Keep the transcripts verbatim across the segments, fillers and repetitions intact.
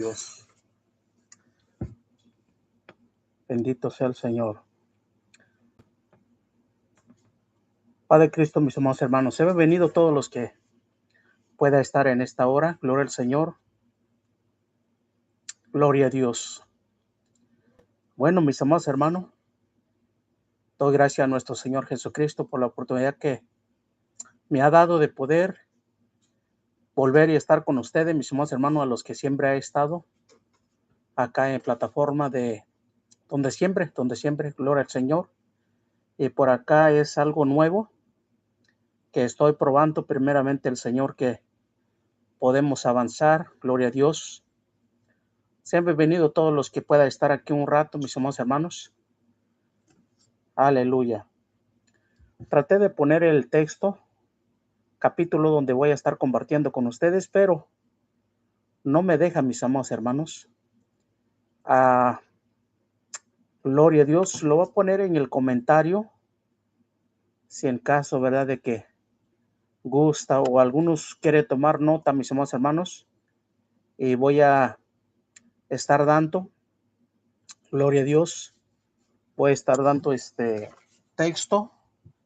Dios. Bendito sea el Señor. Padre Cristo, mis amados hermanos, sean bienvenidos todos los que pueda estar en esta hora. Gloria al Señor. Gloria a Dios. Bueno, mis amados hermanos, doy gracias a nuestro Señor Jesucristo por la oportunidad que me ha dado de poder volver y estar con ustedes, mis amados hermanos, a los que siempre ha estado acá en plataforma de donde siempre, donde siempre, gloria al Señor. Y por acá es algo nuevo que estoy probando, primeramente el Señor, que podemos avanzar, gloria a Dios. Sean bienvenidos todos los que puedan estar aquí un rato, mis amados hermanos. Aleluya. Traté de poner el texto, capítulo donde voy a estar compartiendo con ustedes, pero no me deja, mis amados hermanos. Ah, gloria a Dios, lo voy a poner en el comentario, si en caso, ¿verdad?, de que gusta o algunos quiere tomar nota, mis amados hermanos, y voy a estar dando, gloria a Dios, voy a estar dando este texto,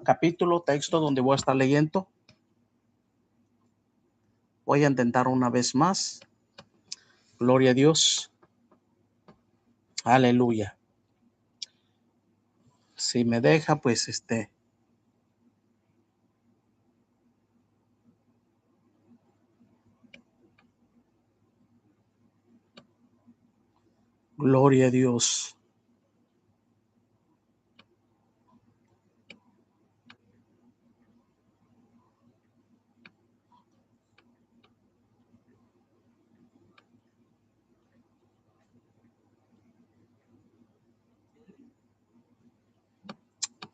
capítulo, texto donde voy a estar leyendo. Voy a intentar una vez más. Gloria a Dios. Aleluya. Si me deja, pues este. Gloria a Dios.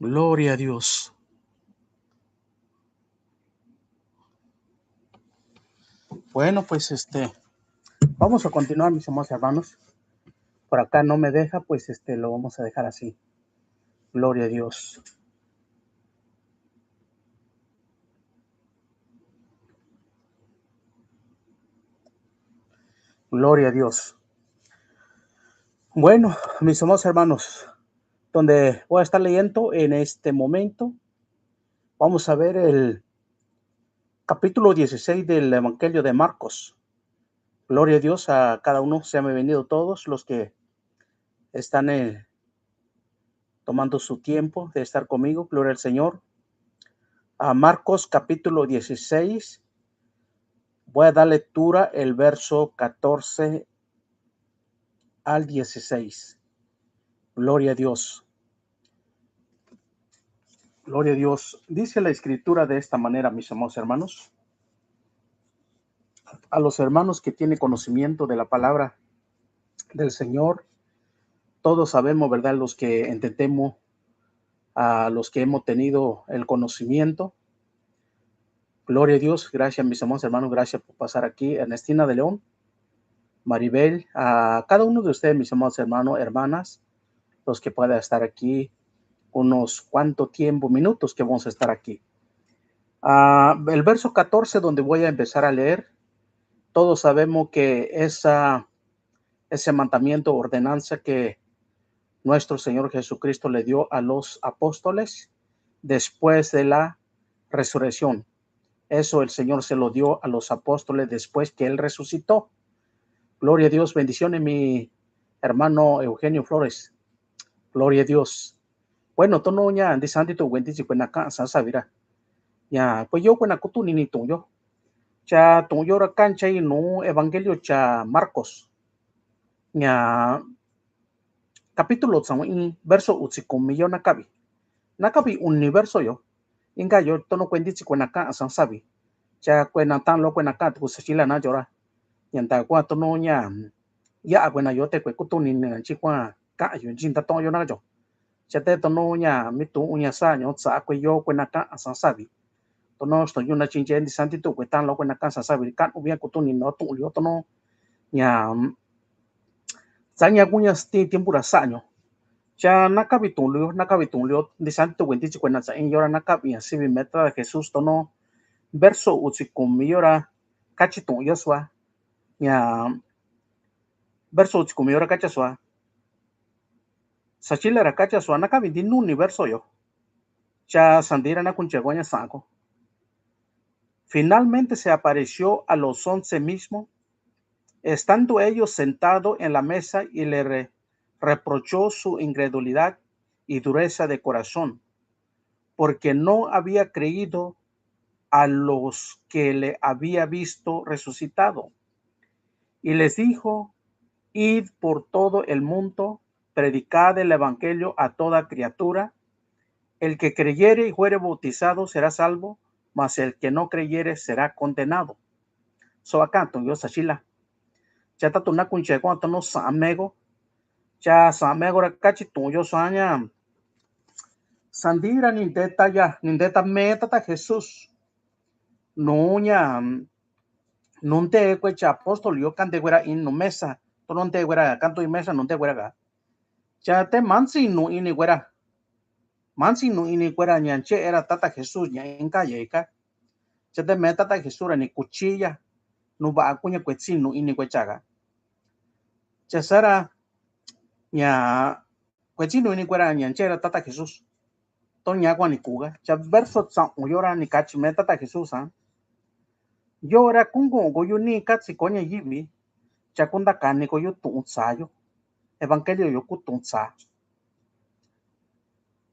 Gloria a Dios. Bueno, pues este, vamos a continuar, mis amados hermanos. Por acá no me deja, pues este, lo vamos a dejar así. Gloria a Dios. Gloria a Dios. Bueno, mis amados hermanos, donde voy a estar leyendo en este momento, vamos a ver el capítulo dieciséis del Evangelio de Marcos. Gloria a Dios a cada uno. Sean bienvenidos todos los que están eh, tomando su tiempo de estar conmigo. Gloria al Señor. A Marcos capítulo dieciséis. Voy a dar lectura el verso catorce al dieciséis. Gloria a Dios. Gloria a Dios. Dice la Escritura de esta manera, mis amados hermanos. A los hermanos que tienen conocimiento de la palabra del Señor, todos sabemos, ¿verdad? Los que entendemos, a los que hemos tenido el conocimiento. Gloria a Dios. Gracias, mis amados hermanos. Gracias por pasar aquí. Ernestina de León, Maribel, a cada uno de ustedes, mis amados hermanos, hermanas, los que puedan estar aquí unos cuantos tiempo, minutos que vamos a estar aquí. Ah, el verso catorce, donde voy a empezar a leer, todos sabemos que esa, ese mandamiento, ordenanza que nuestro Señor Jesucristo le dio a los apóstoles después de la resurrección. Eso el Señor se lo dio a los apóstoles después que Él resucitó. Gloria a Dios, bendiciones, mi hermano Eugenio Flores. Gloria a Dios. Bueno, tono ña, ndi santi to wen ti chi kuena ka sa sa vira. Ya, pues yo kuena kutu ni ni tong yo. Cha tong yo ra kan cha i no evangelio cha Marcos. Ya, capítulo tsaun i verso utsi kumi yo nakavi. Nakavi uni verso yo. Inka yo tono kuenti chi kuena ka sa savi. Cha kuena tan lo kuena ka tu sa chila na yo ra. Ña nta kua tono ña. Ya kuena yo te kue kutu ni ni chi kua ka yo chi nta to yo na yo. Cha te tono ña mi tu uña sa ño tsa kue yo kuena ka sa savi. Tono sto yo na chinche ndi santi tu kue tan lo kuena ka sa savi ka u via kutu ni no tu yo tono ña. Tsa ña kuña sti tiempo ra sa ño. Cha nakavi tu lio, nakavi tu lio, ndi santi tu kuenti chi kuena tsa in yo ra nakavi ña sivi metra Jesús tono. Verso utsi kumi yo ra kachi tu yo sua. Ña Verso utsikomi yora kacha sua. Saxila ra kacha sua na kavi nti nuni verso yo. Cha sandira na kunche koña sanko. Finalmente se apareció a los once mismo, estando ellos sentados en la mesa y le re- reprochó su incredulidad y dureza de corazón, porque no había creído a los que le había visto resucitado. Y les dijo: "Id por todo el mundo, predicad el evangelio a toda criatura. El que creyere y fuere bautizado será salvo, mas el que no creyere será condenado." So akanto yo saxila. Cha tatu na kunche ko atono samego. Cha samego ra kachi tun yo saña. Sandira ni ndeta ya, ni ndeta me tata Jesús. Nuña, nunde kue cha apóstol yo kande kuera in nu mesa. Tono nde kuera kanto in mesa nunde kuera ka. Cha te mansi nu ini kuera. Mansi nu ini kuera ña nche era tata Jesús ña inka ya ika. Cha te me tata Jesús ra ni kuchiya. Nu ba kuña kuetsi nu ini kue chaka. Cha sara ña kuetsi nu ini kuera ña nche era tata Jesús. Toña kua ni kuka. Cha verso tsa'un yora ni kachi me tata Jesús a. Yora kunku ko yu ni katsi ko ña yivi. Cha kundakani ko yu tu'un tsa yo. Evangelio yo ku tu'un tsa.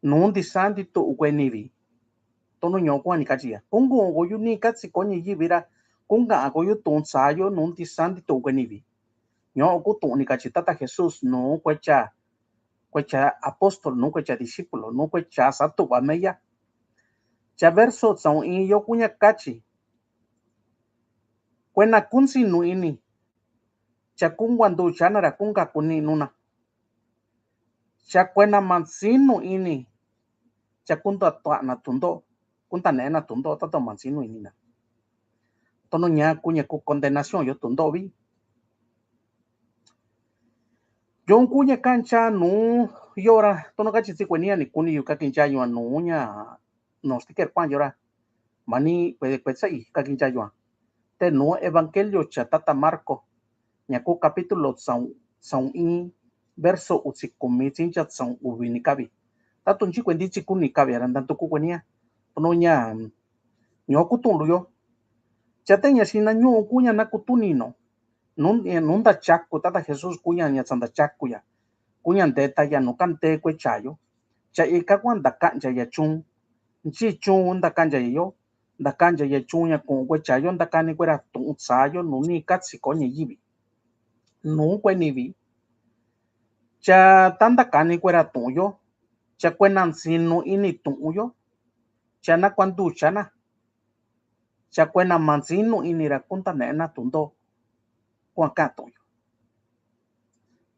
Nunti santi tu'u kue nivi. Tono ño'o kua ni kachi ya. Kunku ko yu ni katsi ko ña yivi ra. Kunka ko yu tu'un tsa yo nunti santi tu'u kue nivi. Ño'o ku tu'un ni kachi tata Jesús nu kue cha kue cha apóstol nu kue cha discípulo nu kue cha satu'va meya. Cha verso tsa'un in yo kuña kachi. Kuena kunsi nu ini. Cha kungua nducha na ra kunka kuni nuna. Cha kuena mansi nu ini. Cha kunta tuana tundo. Kunta nena tundo tato mansi nu ini na. Tono ña kuña ku condenación yo tundo vi. Yo kuña kancha nu yora tono kachi tsi kuenia ni kuni yu kakincha yua nu ña. No sticker kuan yora mani kue kue tsai kakincha yua. Te nu evangelio cha tata Marco ña ku capítulo tsa'un tsa'un in verso utsi kumi tsincha tsa'un uvi ni kavi. Tatu nchi kuenti tsi kuni kavi ara ntantu ku kuenia. Tono ña ño'o ku tu'un luyo. Cha te ña sina ñu'u kuña na ku tunino. Nunta chaku tata Jesús kuña ña tsanta chaku ya. Kuña ndeta ya nu kante kue chayo. Cha ika kua ntakancha ya chun. Nchi chun ntakancha ya yo. Ntakancha ya chun ña ku'un kue chayo ntakani kuera tu'un tsayo nu ni katsi ko ña yivi. Nu kue nivi. Cha ta ntakani kuera tu'un yo. Cha kuena nsinu ini tu'un yo. Cha na kua nducha na. Cha kuena mantsinu ini ra kunta nena tundo. Kua katu'un yo.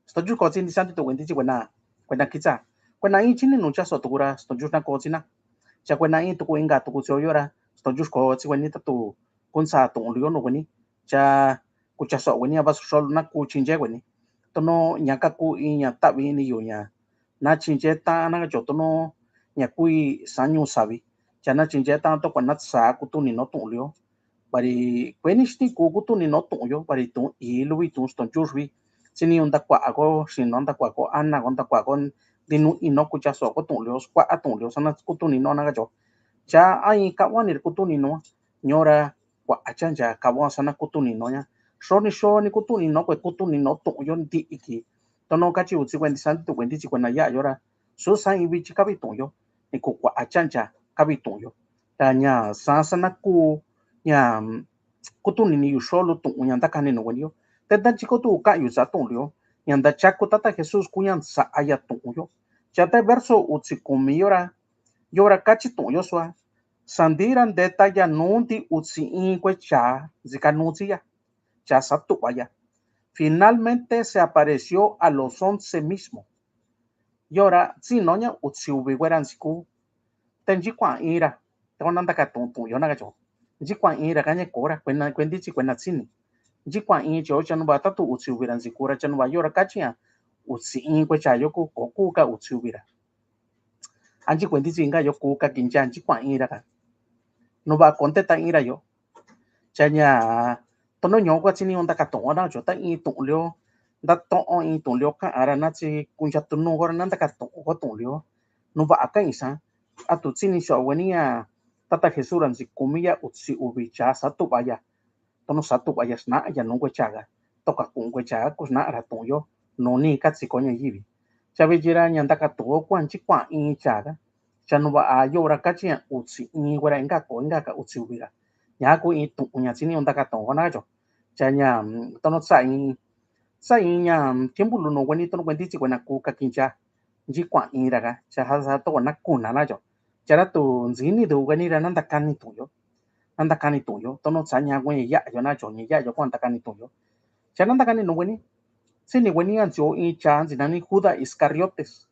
Stonchuxko tsi ni santi tu kuenti tsi kuena kuena kitsa. Kuena in chini nu chaso tuku ra stonchuxna ko tsi na. Cha kuena in tuku inka tuku tsi oyo ra stonchuxko tsi kueni tatu kunsa tu'un luyo nu kueni. Cha kuchaso kueni a vaso xolu na ku chinche kueni. Tono ña kaku in ña tavi ini yu ña na chinche ta na kacho tono ña kui sañu savi. Cha na chinche ta to kuena tsa kutunino tu'un luyo. Vari kueni xni ku kutunino tu'un yo vari tu'un i luvi tu'un stonchuxvi. Tsi ni yu ntakua ko xino ntakua ko ana ko ntakua ko ntinu ino kuchaso ko tu'un luyo skua'a tu'un luyo sana kutunino na kacho. Cha ai ka'ua ni kutunino ñora kua'a chancha ka'ua sana kutunino ña. Xoni xoni kutunino kue kutunino tu'un yo nti'i ki. Tono kachi u tsi kuenti santi tu kuenti tsi kuena ya'a yora. Su sa ivi tsi kavi tu'un yo ni ku kua'a chancha kavi tu'un yo. Ta ña sa sana ku ña kutunini yu xolu tu'un ña ntakani nu kueni yo. Te nta tsi ko tu ka'an yu sa tu'un luyo ña nta chaku tata Jesús kuña nsa'aya tu'un yo. Cha te verso utsi kumi yora yora kachi tu'un yo sua. Sandira ndeta ya nunti utsi in kue cha ntsika nutsi ya. Cha satu'va ya. Finalmente se apareció a los once mismo. Yora tsino ña utsi uvi kuera ntsiku. Te nchi kua'a in ra. Te kuana ntaka tu'un tu'un yo na kacho. Nchi kua'a in ra kaña kora kuena kuenti tsi kuena tsini. Nchi kua'a in cho chanuva tatu utsi uvi ra ntsiku ra chanuva yora kachi ña. Utsi in kue chayo ku ko ku ka utsi uvi ra. Anchi kuenti tsi inka yo ku kakincha nchi kua'a in ra ka. Nuva konte ta in ra yo. Cha ña tono ño'o kua tsi ni yo ntaka tu'un na cho ta in tu'un luyo. Ndatõxõ i tu'un lio ka'a ra na tsi kunyatu nu ko ra na ntakatõxõ ko tu'un lio. Nuva'a ka'i sa, a tu tsini xo'o kueni a tata Jesús ra ntsi kumi ya utsi uvi cha satu'va ya, tono satu'va ya sna'a ya nu kuecha ka, toka ku'un kuecha ka kuxna'a ra tu'un yo, nuni katsi ko ñaivi. Cha viyi ra ña ntakatõxõ kuanchi kua'i cha ka. Cha nuva'a yo ra kachi ña utsi i kuera inka ko inka ka utsi uvi ra. Ña ku i tu'un ña tsini ntakatõxõ na kacho. Cha ña tono tsa i tsa i ña tiempo lunu kueni tono kuentitsi kuena ku kakincha nchi kua'i ra ka. Cha ja sa toko na kuna na cho. Cha ra tu ntsini tu kueni ra na ntakani tu'un yo. Na ntakani tu'un yo tono tsa ña kueña ya'yo na cho ña ya'yo kua ntakani tu'un yo. Cha na ntakani nu kueni. Tsini kueni a ntsi o i cha ntsi nani Judas Iscariotes.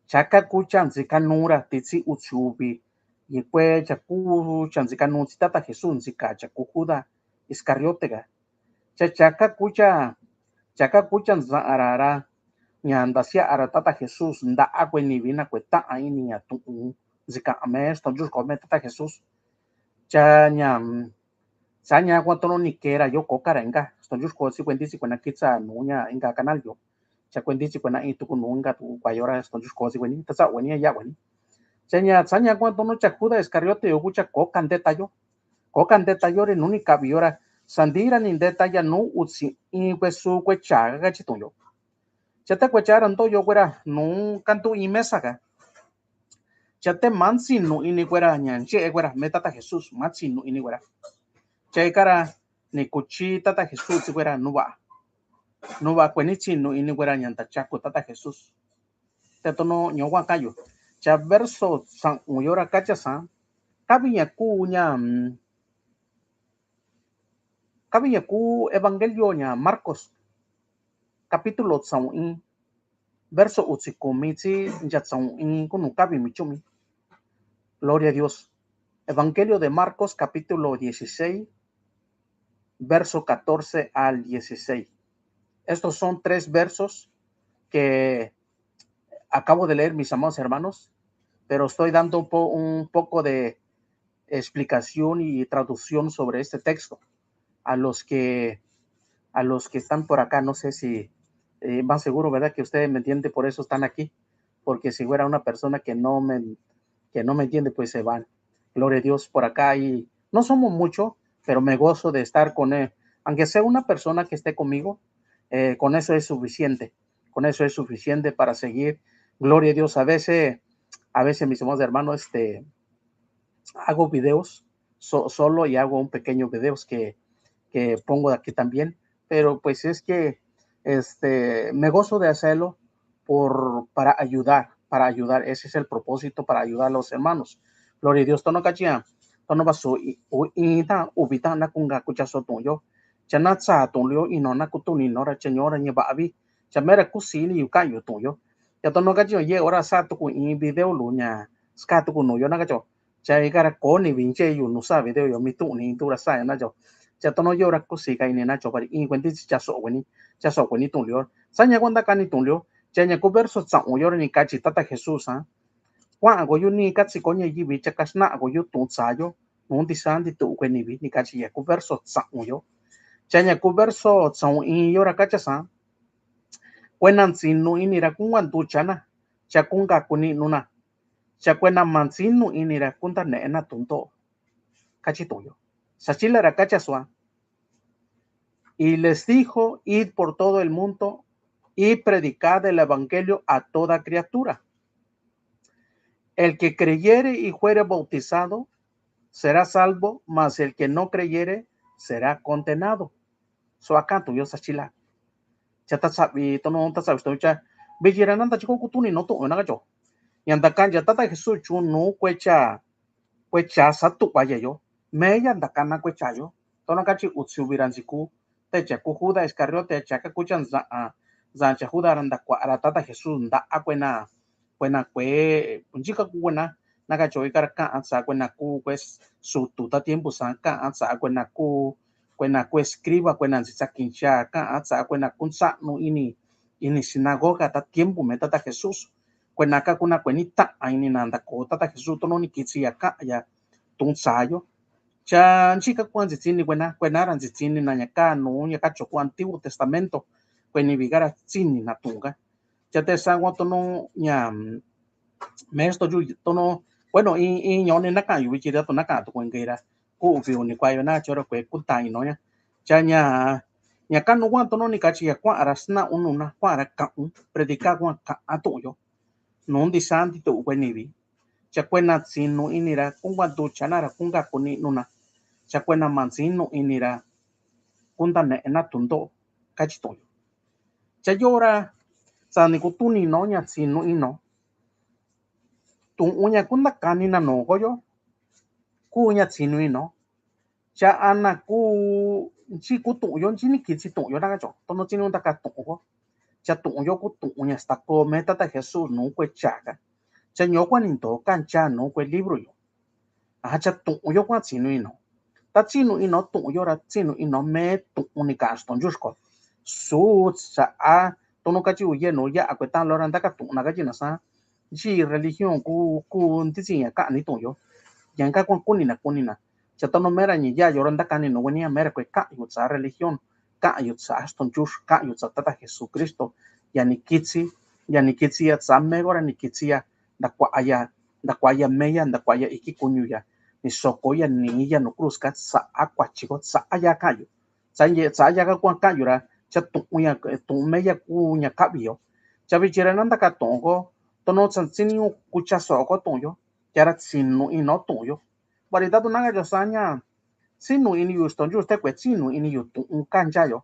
Cha ka ku cha ntsi kanu ra titsi utsi uvi. Yi kue cha ku cha ntsi kanu tsi tata Jesús ntsi ka cha ku Judas Iscariote ka. Cha cha ka ku cha cha ka ku cha ntsa'a ra ra ña ntasia'a ra tata Jesús nta'a kue nivi na kue ta'a ini ña tu'un ntsi ka me stonchu ko me tata Jesús. Cha ña Sa ña kua tono ni kera yo ko kara inka stonchu ko tsi kuentitsi kuena kitsa nu ña inka canal yo. Cha kuentitsi kuena i tuku nu inka tuku kua yo ra stonchu ko tsi kueni ta tsa kueni ya kueni. Cha ña sa ña kua tono cha Judas Iscariote yo ku cha ko kanteta yo. Ko kanteta yo re nu ni kavi yo ra sandi ra ni nteta ya nu utsi i kue su kue cha ka chi tu'un yo. Cha ta kue cha ra nto yo kue ra nu kantu i mesa ka. Cha te ma ntsinu ini kue ra ña nche'e kue ra me tata Jesús ma ntsinu ini kue ra. Cha ika ra ni kuchi tata Jesús tsi kue ra nuva nuva kue ni ntsinu ini kue ra ña ntachaku tata Jesús. Te tono ño kua kayu cha verso sa'un yo ra kacha sa kavi ña ku ña kavi ña ku evangelio ña Marcos capítulo tsaun i verso utsi kumi tsi ncha tsaun i kunu kavi mi chumi. Gloria a Dios. Evangelio de Marcos capítulo dieciséis, verso catorce al dieciséis. Estos son tres versos que acabo de leer, mis amados hermanos, pero estoy dando un, po un poco de explicación y traducción sobre este texto. A los que a los que están por acá, no sé si eh, más seguro, ¿verdad? Que ustedes me entienden, por eso están aquí, porque si fuera una persona que no me que no me entiende, pues se van. Gloria a Dios, por acá y no somos mucho, pero me gozo de estar con él. Aunque sea una persona que esté conmigo, eh, con eso es suficiente. Con eso es suficiente para seguir. Gloria a Dios. A veces, a veces, mis amados hermanos, este, hago videos so, solo y hago un pequeño videos que, que pongo aquí también. Pero pues es que este, me gozo de hacerlo por, para ayudar, para ayudar. Ese es el propósito, para ayudar a los hermanos. Gloria a Dios. Tono kachia, tono basu, ita, ubita, na kunga kucha so tuyo. Chana tsa tuyo, ino na kutuni nora, cheñora, ñebabi. Chamera kusini, yuka yu tuyo. Ya tono kachia, ye ora sa tuku in video luña, ska tuku nuyo na kacho. Cha ikara koni vinche yu nusa video yo mi tu'uni tura sa na cho. Cha tono yo ra kusi ka ini na cho pari in kuenti cha so kueni cha so kueni tu'un lio. Sa ña kuenta kani tu'un lio. Cha ña ku verso tsaun yo ni kachi tata Jesús a. Kua'an ko yu ni katsi ko ñaivi cha kasna ko yu tu'un tsa yo. Nunti sa nti tu'un kueni vi ni kachi ya ku verso tsaun yo. Cha ña ku verso tsaun in yo ra kacha sa. Kuena ntsinu ini ra kunga ntucha na. Cha kunga kuni nuna. Cha kuena mantsinu ini ra kunta ne'e na tunto. Kachi tuyo. Sachila ra kacha sua. Y les dijo, id por todo el mundo y predicad el evangelio a toda criatura. El que creyere y fuere bautizado será salvo, mas el que no creyere será condenado. So akan tuyo sachila. Cha ta sabi tono ta sabi tono cha. Biji ra nanta chiko kutuni no tu'un na kacho. Ña ntakan ya tata Jesús chu nu kuecha kuecha satu'va ya yo. Meya ntakan na kuecha yo. Tono kachi utsi uvi ra ntsiku. Te cha ku Judas Iscariote cha ka kucha nsa a nsa cha Judas ra ntakua'a ra tata Jesús nta'a kuena kuena kue nchika ku kuena na kacho ika ra ka'an tsa kuena ku kue sutu ta tiempo sa ka'an tsa kuena ku kuena ku escriba kuena ntsi tsa kincha ka'an tsa kuena ku ntsa'nu ini ini sinagoga ta tiempo me tata Jesús. Kuena ka kuna kueni ta'an ini na ntako tata Jesús tono ni kitsi ya ka'an ya tu'un tsa yo. Cha nchika kua ntsitsini kuena kuena ra ntsitsini na ña kanu ña kacho ku Antiguo Testamento. kuenivi ka ra tsini na tu'un ka. Cha te sa ko tono ña, mesto yu tono, bueno, i i ñoni na ka'a yu vichi ra to na ka'a to kuenke ra ku uvi uni kua yo na chora kue ku ta ino ña. Cha ña ña kanu kua tono ni kachi ya kua ra sna unu na kua ra ka'un predika kua ka'a tu'un yo. Nuu ntisa ntito'u kuenivi. Cha kuena tsinu ini ra kunka ntucha na ra kunka kuni'nu na. Cha kuena matsinu ini ra kunta ne'e na tundo'o, kachi tu'un yo. Cha yora sa ni kutuni no ña tsinu ino. Tu'un ña kunta kani na no koyo ku ña tsinu ino. Cha ana ku nchi ku tu'un yo nchi ni kitsi tu'un yo na kacho tono tsinu ntaka tu'un ko. Cha tu'un yo ku tu'un ña sta ko me tata Jesús nuu kue chaka. Cha ño kua ni nto kancha nuu kue libro yo. Aja cha tu'un yo kua tsinu ino. Ta tsinu ino tu'un yo ra tsinu ino me tu'un ni ka'a stonchuxko. Su sa'a tono kachi uye nuu ya akue tan lora ntaka tu'un na kachi na sa. Nchi religión ku ku ntitsi ña ka'ani tu'un yo. Yanka kua kuni na kuni na. Cha tono mera ñi ya yora ntakani no wenia mera kue ka'an yu tsa religión, ka'an yu tsa aston chux, ka'an yu tsa tata Jesucristo. Ya ni kitsi, ya ni kitsi ya tsa mego ra ni kitsi ya ntakua ya, ntakua ya meya, ntakua ya iki kuñu ya ni soko ya ni ya no cruz ka tsa akua chiko tsa ya ka'an yu. Tsa ye tsa ya ka kua ka'an yu ra cha tu'un ya tu'un meya ku ña kavi yo. Cha vichi ra na ntaka tu'un ko tono tsa tsini ku cha soko tu'un yo. Cha ra tsinu ino tu'un yo. Vari tatu naka yo sa ña tsinu ini yu stonchux te kue tsinu ini yu tu'un kancha yo.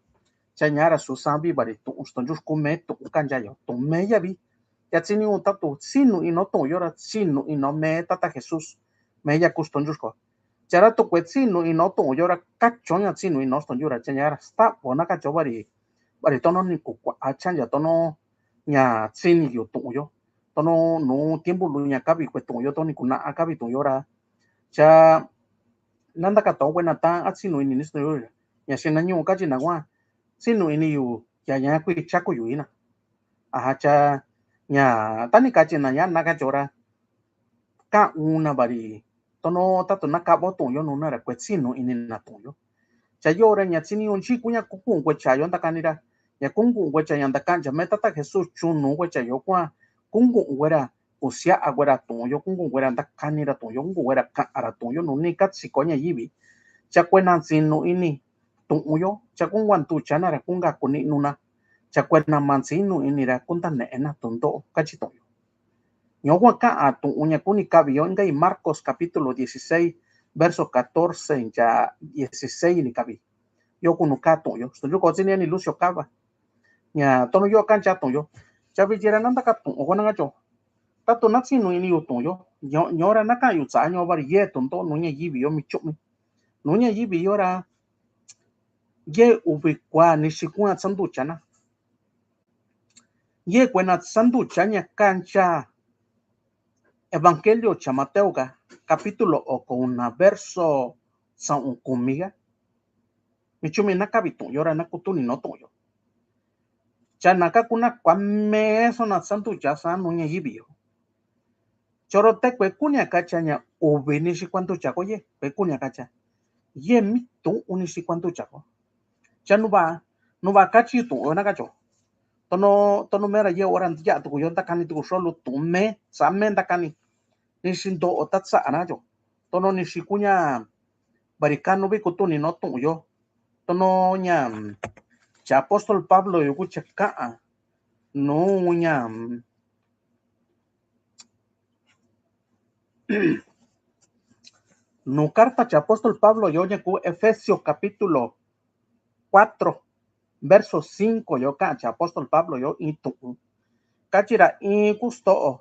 Cha ña ra su sa vi vari tu'un stonchux ku me tu'un kancha yo tu'un meya vi. Ya tsini un tatu tsinu ino tu'un yo ra tsinu ino me tata Jesús. Meya ku stonchux ko. Cha ra tu kue tsinu ino tu'un yo ra kacho ña tsinu ino stonchux ra cha ña ra stavo naka yo vari vari tono ni ku kua chancha tono ña tsini yu tu'un yo. Tono nuu tiempo lu ña kavi kue tu'un yo tono ni ku na'a kavi tu'un yo ra. Cha na ntaka to kue na ta a tsinu ini ni stonchux ra. Ña xi na ñu'u kachi na kua tsinu ini yu ya ña kui chaku yu ina. Aja cha ña tani kachi na ña naka yo ra. Ka'un na vari tono tatu na kavo tu'un yo nuna ra kue tsinu ini na tu'un yo. Cha yo ra ña tsini yo nchi ku ña ku ku'un kue cha yo ntakani ra. Ña ku ku'un kue cha ña ntakancha me tata Jesús chunu kue cha yo kua ku ku'un kue ra kusia'a kue ra tu'un yo ku ku'un kue ra ntakani ra tu'un yo ku ku'un kue ra ka'an ra tu'un yo nuni katsiko ña yivi. Cha kue na tsinu ini tu'un yo cha ku kua ntucha na ra ku nka kuni'nu na. Cha kue na matsinu ini ra ku ntane'e na tundo'o kachi tu'un yo. Ño kua ka'an tu'un ña ku ni kavi yo inka i Marcos capítulo dieciséis verso catorce ya dieciséis ni kavi. Yo ku nu ka tu'un yo stonchux ko tsini ni Lucio kava. Ña tono yo kancha tu'un yo. Cha vichi ra na ntaka tu'un ko na kacho. Tatu na tsinu ini yu tu'un yo. Ño ra na ka'an yu tsa ño vari ye tundo'o nu ña yivi yo mi chu'mi. Nu ña yivi yo ra ye uvi kua ni xi kua tsanducha na. Ye kue na tsanducha ña kancha Evangelio cha Mateo ka capítulo oko una verso sa'un kumi ka. Mi chumi na kavi tu'un yo ra na kutuni no tu'un yo. Cha na ka kuna kua meso na tsanducha sa nu ña yivi yo. Choro te kue kunia kacha ña uvi ni xi kua ntucha ko ye kue kunia kacha. Ye mi tu'un ni xi kua ntucha ko. Cha nuva nuva kachi tu'un yo na kacho. Tono tono mera ye ora ntiya tuku yo ntakani tuku solu tu'un me sa me ntakani. Ni xi nto'o ta tsa'a na kacho. Tono ni xi kuña vari kanu vi kutuni no tu'un yo. Tono ña cha apóstol Pablo yo ku cha ka'an nu ña nu carta cha apóstol Pablo yo ña ku Efesio capítulo cuatro verso cinco yo ka'an cha apóstol Pablo yo in tu'un. Kachi ra in ku sto'o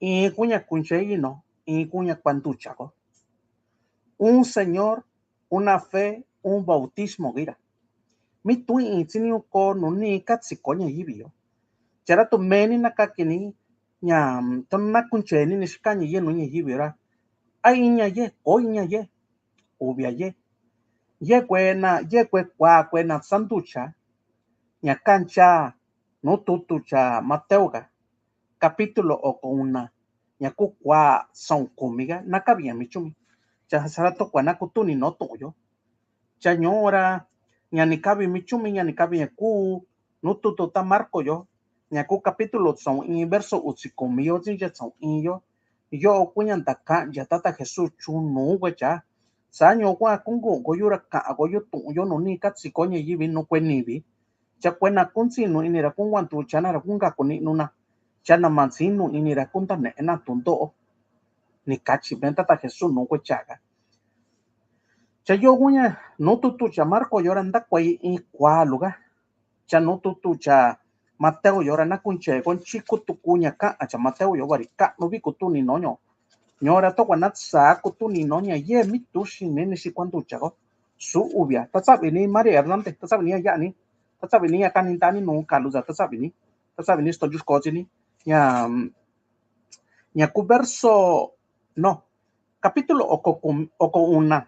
in ku ña kunche ino in ku ña kua ntucha ko. Un señor, una fe, un bautismo kira. Mi tu'in tsini ko nuni katsiko ña yivi yo. Cha ra tu meni na kakini ña tono na kuncheni ni xi kaña ye nu ña yivi ra. A iña ye ko iña ye uvia ye. Ye kue na ye kue kua kue na tsanducha ña kancha nu tutu cha Mateo ka capítulo oko una ña ku kua sa'un kumi ka na kavi ña mi chumi. Cha sara to kua na kutuni no tu'un yo. Cha ño ra ña ni kavi mi chumi ña ni kavi ña ku nuu tutu ta Marko yo, ña kuu capítulo tsaun iin verso utsikomi yo tsi ya tsaun iin yo. Yoꞌo kuu ña ndakaꞌan ya tata Jesús chunuu kuecha. Sañu kua kunkuꞌun ko yu ra kaꞌan ko yu tuꞌun yo nuu ni katsiko ñaivi nuu kue nivi. Cha kuena kuntsinuu ini ra kunkuantucha na ra kunkaku niꞌnu na. Cha namatsinu ini ra kuntaneꞌe na tundoꞌo. Ni kachi me tata Jesús nuu kuecha ka. Cha yoꞌo kuu ña nuu tutu cha Marko yo ra ndakuai iin kualu ka. Cha nuu tutu cha Mateo yo ra nakunche ko nchi kutu kuu ña kaꞌan cha Mateo yo vari kaꞌnu vi kutuni no ño. Ño ra tokua natsa kutuni no ña ye mi tuxi ne ni si kuandu cha ko. Su uvia ta tsaꞌvi ni María Hernández, ta tsaꞌvi ni ya yaꞌa ni, ta tsaꞌvi ni ya kani ntani nuu kalu sa, ta tsaꞌvi ni, ta tsaꞌvi ni sto yuxko tsi ni. Ña ña ku verso no, capítulo oko una.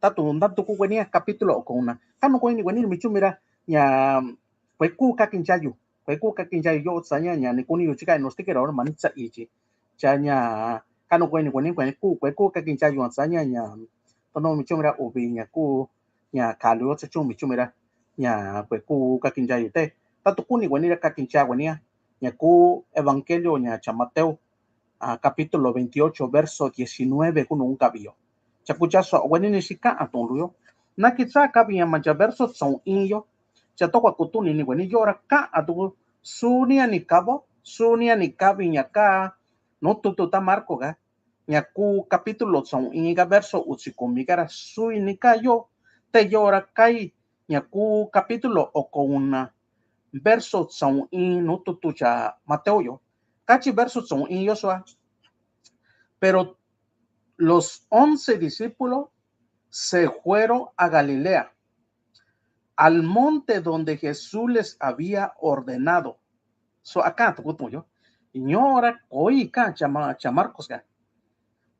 Tatu ndatuku kueni ña capítulo oko una. Kanu kueni kueni mi chumi ra ña kue ku kakinchayu, kue ku kakinchayu yo tsaña ña ni kuni yu chika no stikero mani tsa ichi. Cha ña kanu kueni kueni kue ku kue ku kakinchayu tsaña ña tono mi chumi ra uvi ña ku ña kalu yo tsa chumi chumi ra ña kue ku kakinchayu te. Tatu kuni kueni ra kakincha kueni ña ña ku evangelio ña cha Mateo, a, capítulo veintiocho, verso diecinueve, kunu un kavi yo. Cha kucha soꞌo kueni ni si kaꞌan tuꞌun lu yo. Naki tsa kavi ña ma cha verso tsaun iin yo. Cha tokua kutuni ni kueni yo ra kaꞌan tuku suni ña ni kavo, suni ña ni kavi ña ka nuu tutu ta Marko ka. Ña ku capítulo tsaun iin ka verso utsikomi ka ra sui ni ka yo. Te yo ra kai ña ku capítulo oko una verso tsaun iin nuu tutu cha Mateo yo. Kachi verso tsaun iin yo sua. Pero los once discípulos se fueron a Galilea, al monte donde Jesús les había ordenado. So a kaꞌan tuku tuꞌun yo. Ñora koi kaꞌan cha Marcos ka.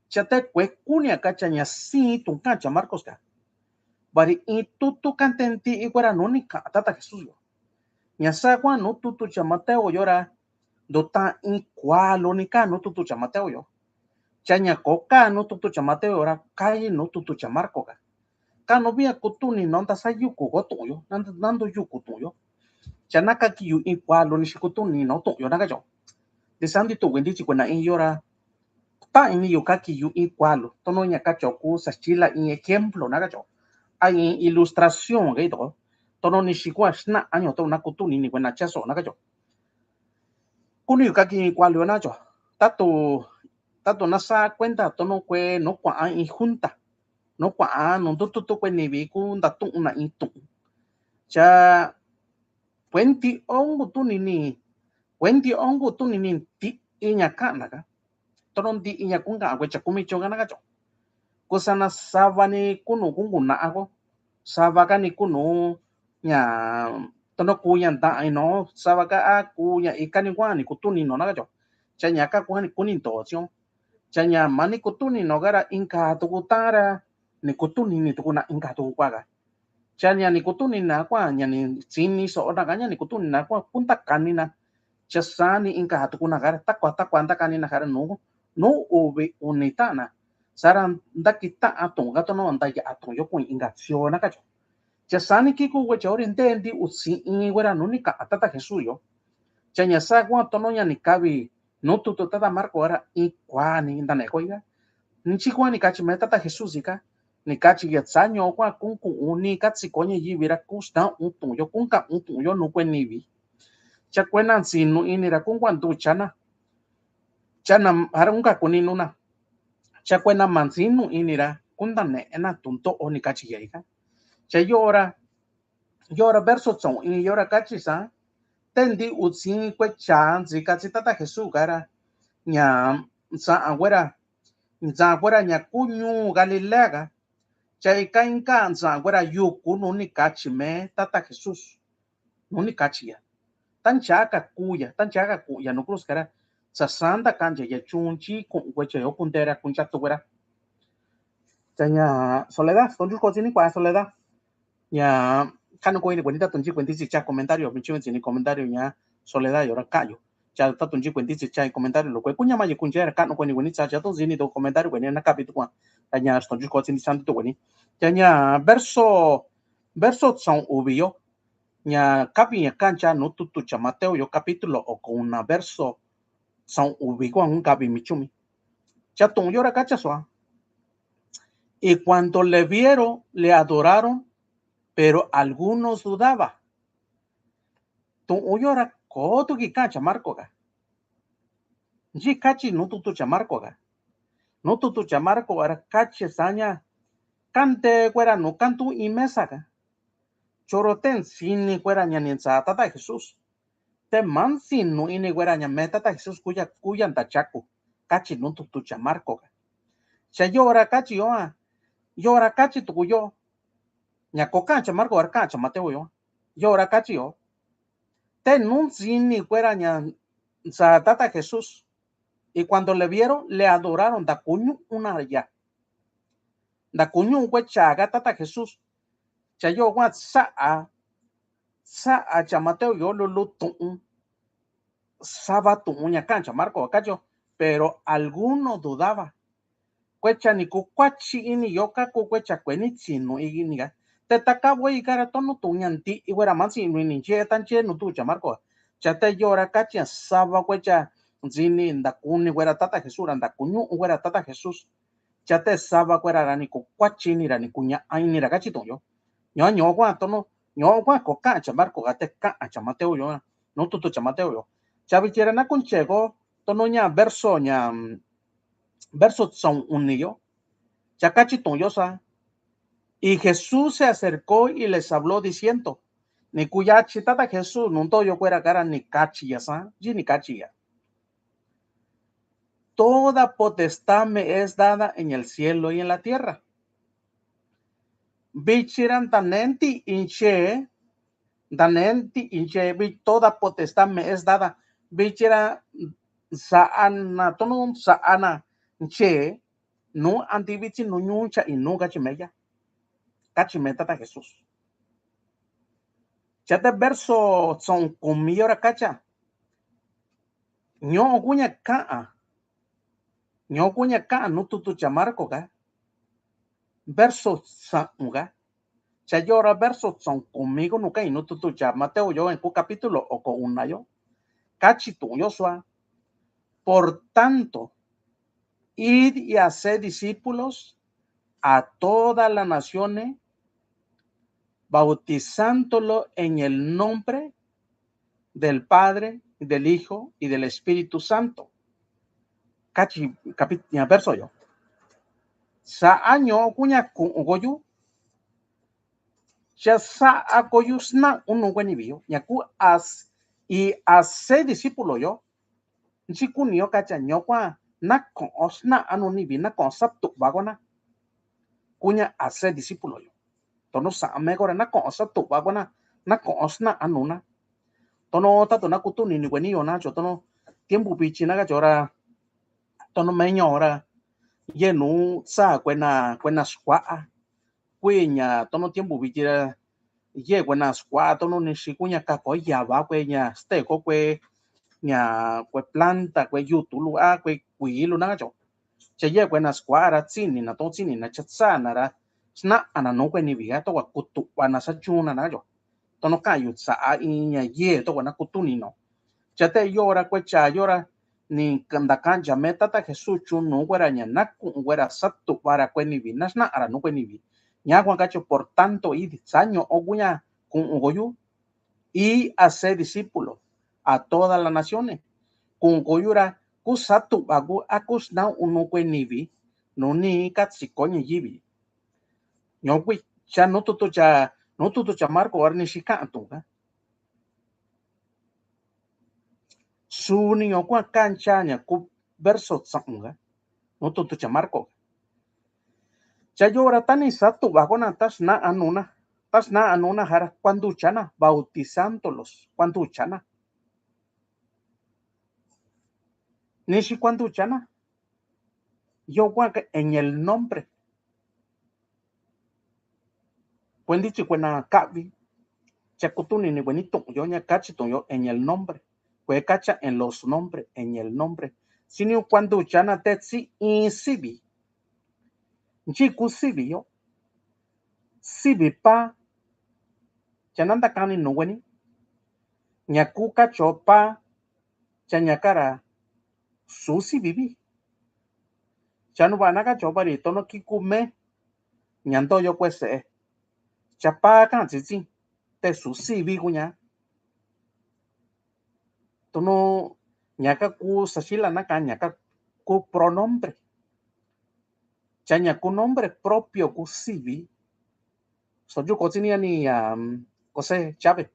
Cha te kue kuni a kaꞌan cha ña siin tuꞌun kaꞌan cha Marcos ka. Vari in tutu kaꞌan te ntiꞌi kuera nuu ni kaꞌan tata Jesús yo. Ña sa kuaꞌan nuu tutu cha Mateo yo ra ndutan in kualu ni kaꞌan nuu tutu cha Mateo yo. Cha ña ko kaꞌan nuu tutu cha Mateo yo ra kai nuu tutu cha Marcos ka. Kaꞌnu via kutuni no nda sa yuku ko tuꞌun yo, na ndu yuku tuꞌun yo. Cha na kaki yu in kualu ni si kutuni no tuꞌun yo na kacho. Nti sa nti tuꞌun kuenti chi kuena in yo ra taꞌan ini yu kaki yu in kualu tono ña kacho ku sa chila in ejemplo na kacho. A in ilustración kai to tono ni si kua sna año to na kutuni ni kuena chaso na kacho. Kuni yu kaki in kualu na cho. Tatu tatu na sa kuenta tono kue no kuaꞌan in junta. No kuaꞌan nuu ndutu tu kue nivi ku ndatuꞌun na in tuꞌun. Cha kuenti ongu tuni ni kuenti ongu tuni ni ntiꞌi ña kaꞌan na ka. Tono ntiꞌi ña ku kaꞌan kue cha kumi chon ka na kacho. Ku sana sava ni kunu kungu naꞌa ko. Sava ka ni kunu ña tono ku ña ndaꞌa ino sava ka a ku ña ika ni kuaꞌan ni kutuni no na kacho. Cha ña ka kuaꞌan ni kuni nto tsion. Cha ña ma ni kutuni no ka ra inka tuku taꞌan ra ni kutuni ni tuku na inka tuku kua ka. Cha ña ni kutuni na kua ña ni tsini soꞌo na ka ña ni kutuni na kua kuntakani na. Cha sani inka tuku na ka ra takua takua ntakani na ka ra nuu nuu uvi uni taꞌan na. Sa ra ndaki taꞌan tuꞌun ka tono ndayaꞌa tuꞌun yo kui inka tsion na kacho. Cha sani kiku kue cha ori nte nti utsiꞌin kuera nuu ni kaꞌan tata Jesús yo. Cha ña sa kua tono ña ni kavi nuu tutu tata Marcos ra in kua ni ntaneꞌe ko ika. Nchi kua ni kachi me tata Jesús ika. Ni kachi ya tsaño kua kunkuꞌun ni katsiko ñaivi ra kusnaun tuꞌun yo kunkaꞌun tuꞌun yo nuu kue nivi. Cha kuena ntsinu ini ra kunkuantucha na. Cha na ara kunkaku niꞌnu na. Cha kuena mantsinu ini ra kuntaneꞌe na tundoꞌo ni kachi ya ika. Cha yoꞌo ra yoꞌo ra verso tsaun iin yoꞌo ra kachi sa te nti utsin kue cha ntsi katsi tata Jesús ka ra ña ntsaꞌan kuera ntsaꞌan kuera ña ku ñuu Galilea ka. Cha ika inka ntsaꞌan kuera yuku nuu ni kachi me tata Jesús. Nuu ni kachi ya ta ncha ka ku ya ta ncha ka ku ya nuu cruz ka ra. Sa santa kancha ya chun chi kuꞌun kue cha yo kunte ra kuncha tu kuera. Cha ña Soledad sto nchuxko tsi ni kua Soledad. Ña kanu ko ini kueni tatu nchi kuenti tsi cha comentario mi chun tsi ni comentario ña Soledad yo ra kaꞌan yo. Cha tatu nchi kuenti tsi cha comentario lo kue kuña ma yi kuncha ra kanu ko ini kueni tsa cha tu tsi ni tu comentario kueni na kavi tu kua. Cha ña sto nchuxko tsi ni santi tu kueni. Cha ña verso verso tsaun uvi yo. ña kavi ña ka'anja nu tutu cha Mateo yo capítulo oko una verso saun uvi kuan kavi mi chumi. Cha tu'un yora kacha sua. Y cuando le vieron, le adoraron, pero algunos dudaba. Tu'un yora kotu ki ka'an cha Marko ka. Nchi kachi nu tutu cha Marko ka. Nu tutu cha Marko ka ra kachi saña kante kuera nu kantu i mesa ka. Choro te nsini kuera ña ni nsa Tata Jesús. Te ma nsinu ini kuera ña me Tata Jesús kuya, kuya nta chaku. Kachi nu tutu cha Marko ka. Cha yora kachi yo a. Yora kachi tuku yo. Ña ko ka'an cha Marko ka ra ka'an cha Mateo yo. Yora kachi yo. Te nu nsini kuera ña nsa Tata Jesús. Y cuando le vieron, le adoraron. Nta kuñu'u na ya. Nta kuñu'u kue chaka Tata Jesús. Cha yo kua sa'a, sa'a cha Mateo yo lulu tu'un. Sava tu'un ña ka'an cha Marko ka kachi yo. Pero alguno dudaba. Kue cha ni kukuachi ini yo ka ku kue cha kue ni nsinu ini ka. Te ta kavoi ka ra tonu tu'un ña nti'i kuera ma nsinu ini nche ta nche nu tutu cha Marko. Cha te yora kachi ña sava kue cha nsini nta kuni kuera Tata Jesús ra nta kuñu'u kuera Tata Jesús. Cha te sava kuera ra ni kukuachi ini ra ni kuña'a ini ra kachi tu'un yo. Ño ño kua tonu ño kua ko ka'an cha Marko ka te ka'an cha Mateo yo. Nu tutu cha Mateo yo. Cha vichi ra na kunche ko tonu ña verso ña verso saun uni yo. Cha kachi tu'un yo sa. Y Jesús se acercó y les habló diciendo. Ni kuyachi Tata Jesús nu ntoyo kuera ka ra ni kachi ya sa. Yi ni kachi ya. Toda potestad me es dada en el cielo y en la tierra. Vichi ra ntanee nti'i nche, ntanee nti'i nche, vi toda potestad me es dada. Vichi ra nsa'ana, tonu nsa'ana nche, nu antivi tsi nu ñucha i nu kachi me ya. Kachi me Tata Jesús. Cha te verso saun kumi yora kacha. Ño'o kuña ka'an. Ño'o kuña ka'an nu tutu cha Marko ka. Verso saun ka. Cha yora verso saun kumi ko nu ka'an nu tutu cha Mateo yo en ku capítulo oko una yo. Kachi tu'un yo sua. Por tanto, id y haced discípulos a todas las naciones, bautizándolo en el nombre del Padre, del Hijo y del Espíritu Santo. Kachi kapi-, ña verso yo. Sa'a ño'o kuña ku'un koyu. Cha sa'a koyu sna'anu kue nivi yo. Ña ku as-, y haced discípulo yo. Nchi kuni yo kacha ño'o kua na ko'o sna'a nu nivi na ko'o satu'va kona. Kuña haced discípulo yo. Tonu sa'a me kora na ko'o satu'va kona na ko'o sna'a nu na. Tonu tatu na kutuni ni kue ni yo na cho tonu tiempo vichi na kacho ra tonu meño ra yenu sa kue na kue na skua'a. Kueña tonu tiempo vichi ra yee kue na skua'a tonu nixi kuña kako yava kueña steko kue ña kue planta kue yutu lu a kue kuilu na kacho. Cha yee kue na skua'a ra tsini na to tsini na cha tsana ra sna'a na nu kue nivi a to kua kutu'va na sa chuna na kacho. Tonu ka'an yu sa'a iña yee to kua na kutuni no. Cha te yora kue cha yora ni nta ka'an cha me Tata Jesús chunu kue ra ña na ku'un kue ra satu'va ra kue nivi na sna'a ra nu kue nivi. Ña kua kacho por tanto id sa ño'o kuña ku'un koyu y haced discípulo a todas las naciones. Ku'un koyu ra ku satu'va ku a ku sna'anu kue nivi nuni katsi ko ñuyivi. Ño'o kui cha nu tutu cha nu tutu cha Marko ora nixi ka'an tu'un ka. Suni ño'o kua ka'an cha ña ku verso saun ka nu tutu cha Marko ka. Cha yora tani satu'va kona ta sna'anu na ta sna'anu na jara kua nducha na bautizándolos kua nducha na. Nixi kua nducha na. Yo kua ka en el nombre. Kuenti chi kue na ka'vi. Cha kutuni ni kue ni tu'un yo ña kachi tu'un yo en el nombre. Kue kacha en los nombres en el nombre. Sini kua nducha na te tsi in sivi. Nchi ku sivi yo. Sivi pa Cha nantakani nuueni ña ku kachó pa, cha ña kara su sivi vi. Cha nuva nakacho vari tono ki ku me ña ndoyo kue se'e, cha pa katsitsi te su sivi kuña. Tono ña ka ku saxila naka ña ka ku pronombre. Cha ña ku nombre propio ku sivi. Stojukotsi ni ña ni, um, José Chávez.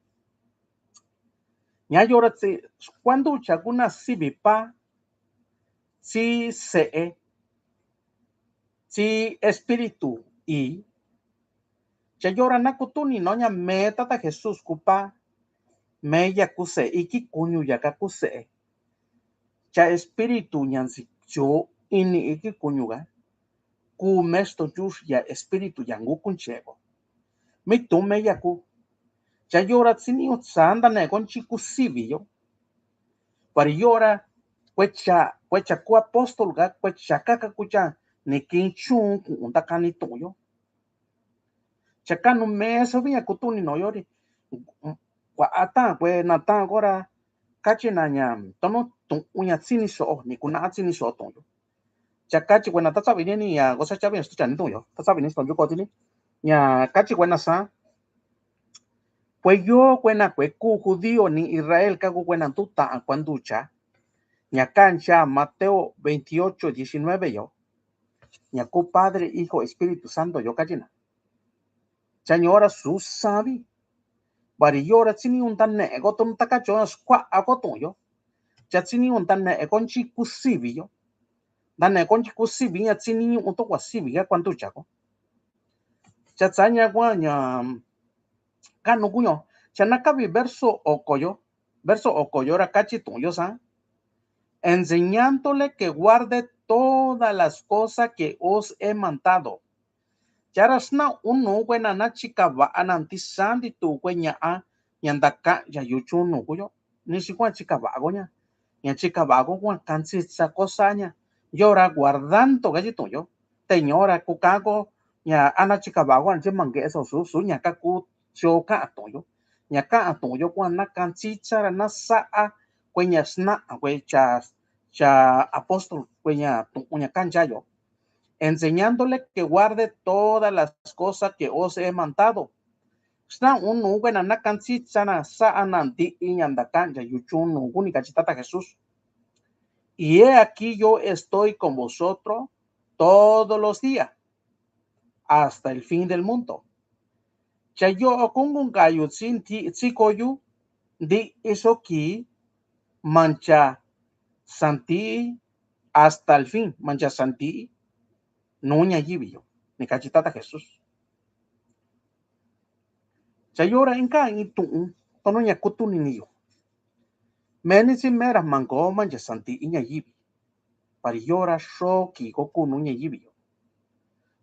Ña yora tsi kuandu cha kuna sivi pa, tsi se'e, tsi espíritu i. Cha yora nakutuni no ña me tata Jesús ku pa, me ya ku se'e, iki kuñu ya ka ku se'e. Cha espíritu ña ntsi yo ini iki kuñu ga ku me stojux ya espíritu ya ngu kunchego. Mi tu me ya ku. Cha yora tsi ni u tsanda ne konchi ku sivi yo. Pari yora kue cha, kue cha ku apóstol ga, kue cha ka ka ku cha ni kin chun ku unda kani tu'un yo. Cha kanu me so vi ña kutuni no yori. Kua atan kue na tan kora kachi na ña tono tu'un ña tsini so'o, ni kuna tsini so'o tu'un yo. Cha kachi kue na ta savi ni ña ko sa chavi ni sto chani tu'un yo. Ta savi ni sto yo kotini. Ña kachi kue na sa. Kue yo kue na kue ku judío ni Israel ka ku kue na tu ta kuandu cha. Ña kancha Mateo veintiocho diecinueve yo. Ña ku Padre, Hijo, Espíritu Santo yo kachi na. Cha ñora su savi. Vari yora tsi ni unda ne ko tono ta kacho skua'a ko tu'un yo. Cha tsi ni unda ne konchi ku sivi yo. Nda ne konchi ku sivi ña tsi ni un to kua sivi ga kuandu cha ko. Cha tsa ña kua ña kanu kuño. Cha nakavi verso oko yo. Verso oko yora kachi tu'un yo sa. Enseñándole que guarde todas las cosas que os he mandado. Cha ra sna unu kue na na chikava'a na nti sandi tu kue ña'a ña nda ka'an ya yuchun nu kuyo. Ni si kua chikava'a ko ña. Ña chikava'a ko kua kantsitsa ko sa ña. Yora guardando kachi tu'un yo. Te ñora ku ka'an ko ña ana chikava'a ko na chi mange'e so su, su ña ka ku cho ka'an tu'un yo. Ña ka'an tu'un yo kua na kantsitsa ra na sa'a kue ña sna kue cha, cha apóstol kue ña tu'un ña kancha yo. Enseñándole que guarde todas las cosas que os he mandado. Sna unu kue na na kantsitsa na sa'a na nti'i ña nda ka'an ya yuchun nu kuni kachi tata Jesús. Y he aquí yo estoy con vosotros todos los días hasta el fin del mundo. Cha yo'o kunkunkayu tsi nti, tsi koyu ndi'i soki mancha santi'i hasta el fin, mancha santi'i nu ñayivi yo, ni kachi tata Jesús. Cha yora inka in tu'un tono ña kutunini yo. Meni tsi mera mango mancha santi'i ñayivi. Pari yora xoki ko kunu ñayivi yo.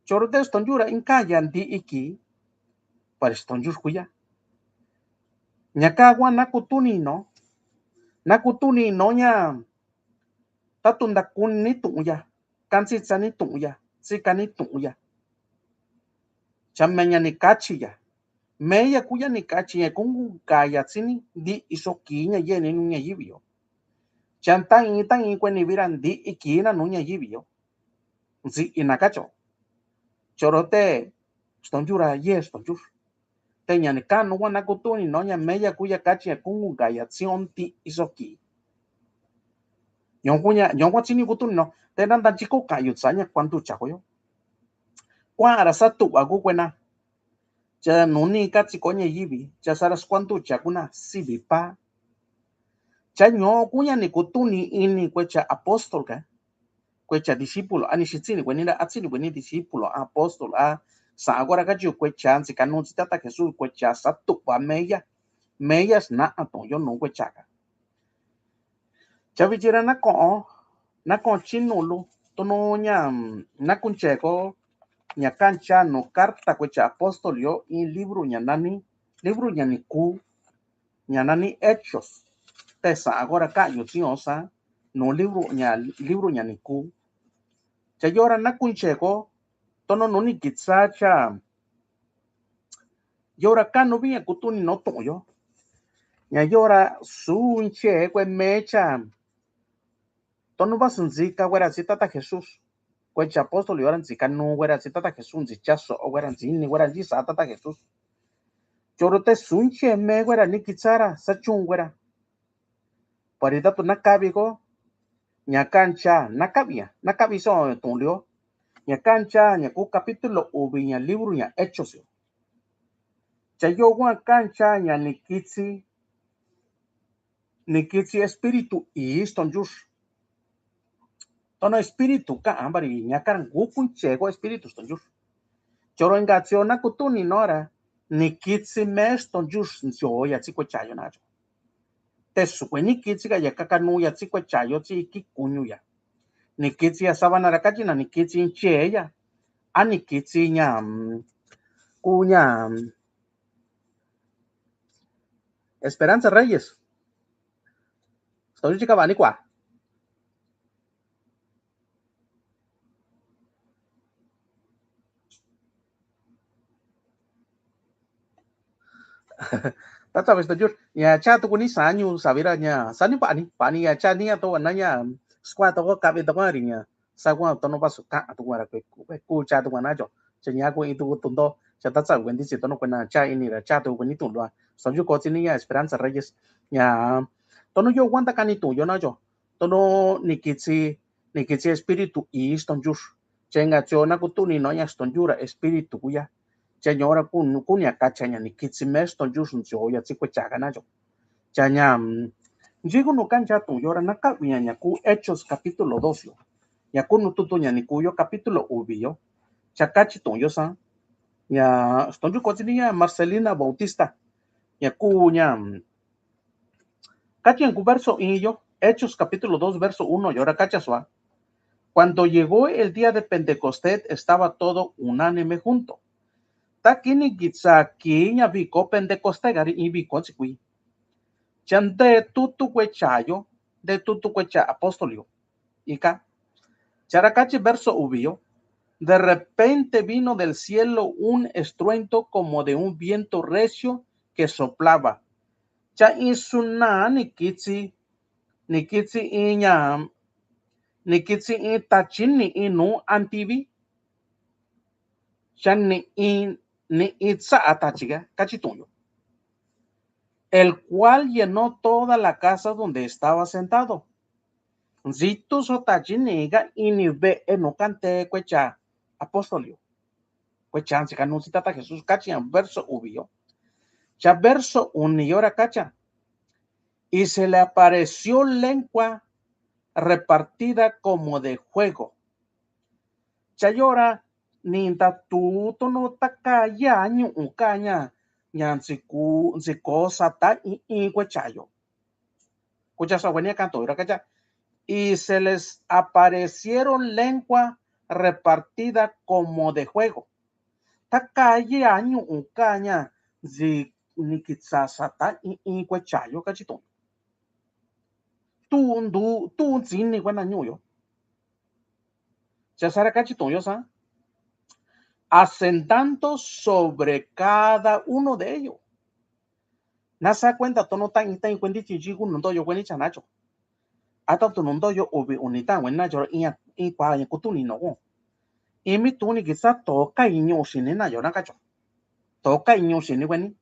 Choro te stonchura inka ya ndi'i ki. Pari stonchur kuya. Ña ka kua na kutuni no. Na kutuni no ña. Tatu nda kuni ni tu'un ya. Kantsitsa ni tu'un ya. Tsika ni tu'un ya. Cha meña ni kachi ya. Meya kuya ni kachi ña kunkunkaya tsini ndi'i soki ña yeni nu ñayivi yo. Cha nta'i, nta'i kue ni vira ndi'i ki na nu ñayivi yo. Ntsi'i na kacho. Choro te stonchura ye stonchur. Te ña ni kanu kua na kutuni no ña meya kuya kachi ña kunkunkaya tsi o ndi'i soki. Ño kuña, ño kua tsi ni kutuni no. Te nanda chiko kayu tsa ña kuandu chako yo. Kua ara sa tu'va ku kue na. Cha nuni katsi ko ñayivi, cha sara skuandu cha kuna sivi pa. Cha ño kuña ni kutuni ini kue cha apóstol ka. Kue cha discípulo, ani xitsini kue ni ra, atsini kue ni discípulo, apóstol, a, sa kora kachi kue cha ntsi kanu ntsi tata Jesús, kue cha sa tu'va meya. Meya sna ato yo nu kue cha ka. Cha vichi ra na ko'o, na ko'o chinulu, tono ña, na kuncheko, ña kancha nu carta kue cha apóstol yo, in libro ña nani, libro ña ni ku, ña nani Hechos. Te sa kora kayu tsi o sa, nu libro ña, libro ña ni ku. Cha yora na kuncheko, tono nu ni kitsa cha, Yora kanu vi ña kutuuni no tu'un yo. Ña yora suun che kue mecha. Tonu vasu ntsika wera tsi tata Jesús. Kue cha apóstol yora ntsika nu wera tsi tata Jesús, ntsi chaso wera, ntsini wera, ntsi sa tata Jesús. Choro te suun che me wera ni kitsara sa chun wera. Pari tatu nakavi ko. Ña kancha nakavi ña nakavi so tu'un lio. Ña kancha ña ku capítulo uvi ña libro ña Hechos yo. Cha yo wa kancha ña ni kitsi ni kitsi espíritu i ston yux. Tono espíritu ka'a bari ña karan gukun chego espíritu ston yux. Choro inga tsio na kutuuni nora ni kitsi me ston yux ntsio ya tsi kue chayo nacho. Te sukue ni kitsi ka ya kakanu ya tsi kue chayo tsi kikuñu ya. Ni kitsi ya sabana ra kachi na ni kitsi che ya. A ni kitsi ña ku ña Esperanza Reyes. Ston yux chi kava ni kua. Tatsa vista yux ña cha tuku ni sañu savira ña sani pani pani ya cha ni ya to na ña skua to ko kavi to ko ri ña. Sa kua tono vasu ka'a tuku ra kue ku cha tuku nacho. Cha ña ku i tuku tundo cha tatsa kuentisi tono kuena cha ini ra cha tuku ni tundo. Ston yux kotsi ni ña Esperanza Reyes ña tono yo kuanta kani tu'un yo nacho. Tono ni kitsi ni kitsi espíritu i ston yux. Chenga tsio na kutuuni no ña ston yura espíritu kuya. Cha ñora kun kun ña kacha ña ni kitsi me ston yux ntsio ya tsi kue chaka nacho. Cha ña nyiku nu kancha tu'un yora nakavi ña ña ku Hechos capítulo dos yo. Ña ku nu tutu ña ni ku yo capítulo uvi yo. Cha kachi tu'un yo sa ña ston yux kotsi ni ña Marcelina Bautista. Ña ku ña Kachi ña ku verso i yo, Hechos capítulo dos, verso uno, yora kacha sua. Cuando llegó el día de Pentecostés, estaba todo unánime junto. Ta kini kitsa ki ña viko Pentecostés kari i viko tsikui. Cha nte tutu kue chayo, nte tutu kue cha apóstol yo. Ika. Chara kachi verso uvi yo. De repente vino del cielo un estruendo como de un viento recio que soplaba. Cha i suna ni kitsi ni kitsi i ña ni kitsi i tachi ni i nu antivi. Cha ni i ni i tsa'a tachi ka kachi tu'un yo. El cual llenó toda la casa donde estaba sentado. Ntsitu so tachi ni ka ini ve'e nu kante kue cha apóstol yo. Kue chansi ka nunsi tata Jesús kachi ña verso uvi yo. Cha verso uni yora kacha. Y se le apareció lengua repartida como de fuego. Cha yora ni nta tu tono taka ya ñu'u ka ña ña ntsiku ntsiko sata i i kue chayo. Kucha sa kuenia kanto yora kacha. Y se les aparecieron lengua repartida como de fuego. Ta kaya ñu'u ka ña ntsi ni kitsa sata i i kue chayo kachi tu'un. Tu'un ndu tu'un ntsini kuena ñu'u yo. Cha sara kachi tu'un yo sa. Asentando sobre cada uno de ellos. Na sa kuenta tono ta i ta i kuenti chi chi ku nu ntoyo kueni cha nacho. A ta tu nu ntoyo uvi uni ta kueni nacho i i kua i kutu ni no. I mi tu ni kisa to ka i ñu'u sini nayo na kacho. To ka i ñu'u sini kueni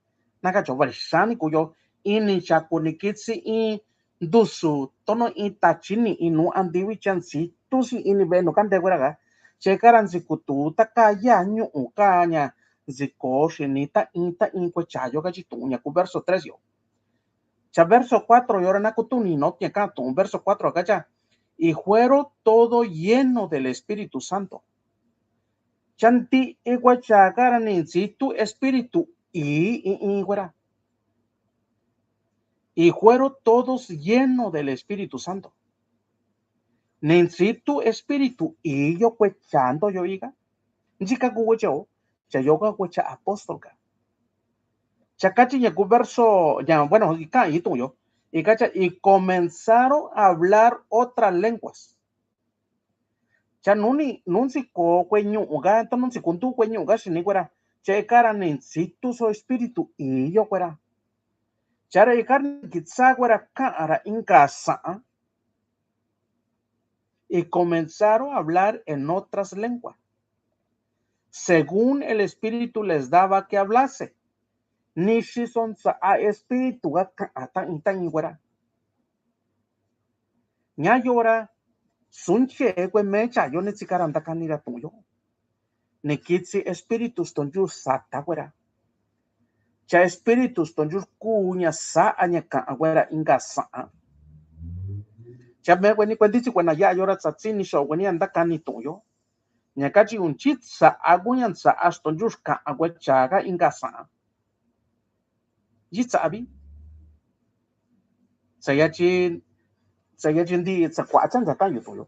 na kacho vari sani kuyo i ni cha ku ni kitsi i ndusu tono i tachi ni i nu antivi chansi tusi i ni ve nu kante kuera ka. Che kara ntsi kutu ta ka ya ñu'u ka ña ntsi ko sini ta i ta i kue chayo kachi tu'un ña ku verso tres yo. Cha verso cuatro yora na kutu ni no ña ka tu'un verso cuatro kacha. Y fueron todo lleno del Espíritu Santo. Cha nti'i kue cha kara ni ntsi tu Espíritu i i i kuera. Y fueron todos lleno del Espíritu Santo. Ni ntsi tu Espíritu i yo kue cha ntoyo ika. Ntsi ka ku kue cha o cha yo ka kue cha apóstol ka. Cha kachi ña ku verso ña bueno i ka i tu'un yo i kacha y comenzaron a hablar otras lenguas. Cha nuni nunsi ko kue ñu'u ka to nunsi kuntu kue ñu'u ka sini kuera Che'e kara ni ntsitu so espíritu iyo kuera. Chara ikara ni kitsa kuera ka'ara inka sa'a. Y comenzaron a hablar en otras lenguas, según el espíritu les daba que hablase. Nixi so ntsa'a espíritu ga ka'a ta'i ta'i kuera. Ña yora sunche kue mecha yo ni tsikara ndakani ra tu'un yo. Ni kitsi espíritu stonyu sata kuera. Cha espíritu stonyu ku ña sa'a ña ka'a kuera inka sa'a. Cha me kue ni kuentitsi kuena ya yora tsatsi ni xo kue ni ndakani tu'un yo. Ña kachi un chi sa'a ku ña sa'a stonyu ka'a kue chaga inka sa'a. Yi tsa'a vi. Tsayachi, tsayachi ndi tsa kua cha nda ta yu tu'un yo.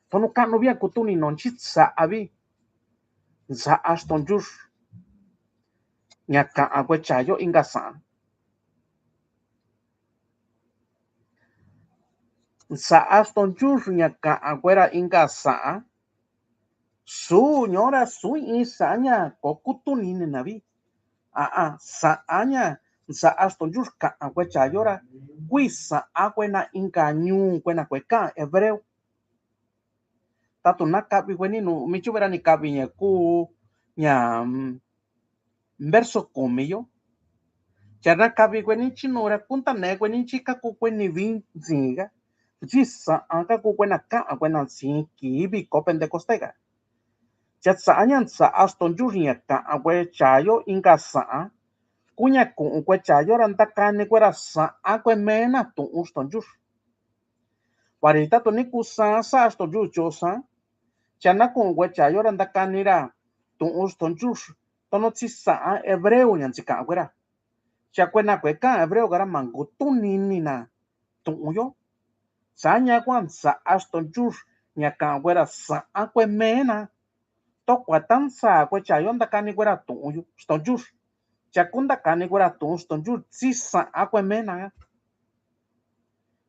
Tono ka'nu via kutu ni no nchi tsa'a vi. Nsa'a stonyu. Ña ka'a kue chayo inka sa'a. Nsa'a stonyu ña ka'a kuera inka sa'a. Su ñora su i sa'a ña ko kutu ni ni na vi. A'a, sa'a ña nsa'a stonyu ka'a kue chayo ra. Kui sa'a kuena inka ñu kuena kue ka'a hebreo. Tatu na kavi kue ni nu mi chuvera ni kavi ña ku ña verso kumi yo. Cha na kavi kue ni chi nura kunta ne kue ni chi kaku kue ni vi ntsiga. Chi sa'a kaku kue na ka'a kue na ntsi kivi ko Pentecostés ga. Cha sa'a ña sa'a stonyu ña ka'a kue chayo inka sa'a. Ku ña ku'un kue chayo ra ndakani kue ra sa'a kue mena tu'un stonyu. Pari tatu ni kusa sa'a stonyu chosa. Cha na ku'un kue chayo ra ndakani ra tu'un stonyu. Tono tsi sa'a hebreo ña ntsi ka'a kue ra. Cha kue na kue ka'a hebreo kara mangu tuni ni na tu'un yo. Sa'a ña kua sa'a stonyu ña ka'a kue ra sa'a kue mena. To kua tansa kue chayo ndakani kue ra tu'un yo stonyu. Cha ku ndakani kue ra tu'un stonyu tsi sa'a kue mena.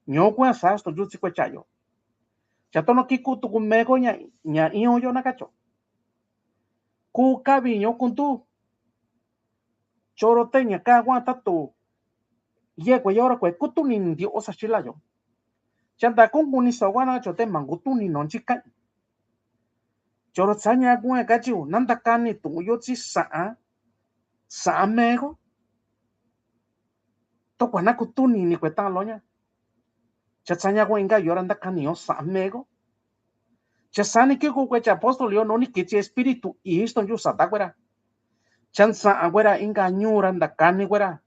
Ño kua sa'a stonyu tsi kue chayo. Cha tono ki kutu ku meko ña ña iyo yo na kacho. Ku kavi ño kuntu. Choro te ña ka kua tatu. Ye kue yora kue kutu ni ndi osa chila yo. Cha nda kungu ni sa kua na cho te mangu tuni no nchi ka'i. Choro tsaña kua kachi u na ndakani tu'un yo tsi sa'a. Sa'a meko. To kua na kutu ni ni kue tan lo ña. Cha tsaña kua inka yora ndakani yo sa'a meko. Cha sani ki ku kue cha apóstol yo no ni kitsi espíritu i stonyu sata kue ra. Cha nsa'a kue ra inka ñu ra ndakani kue ra.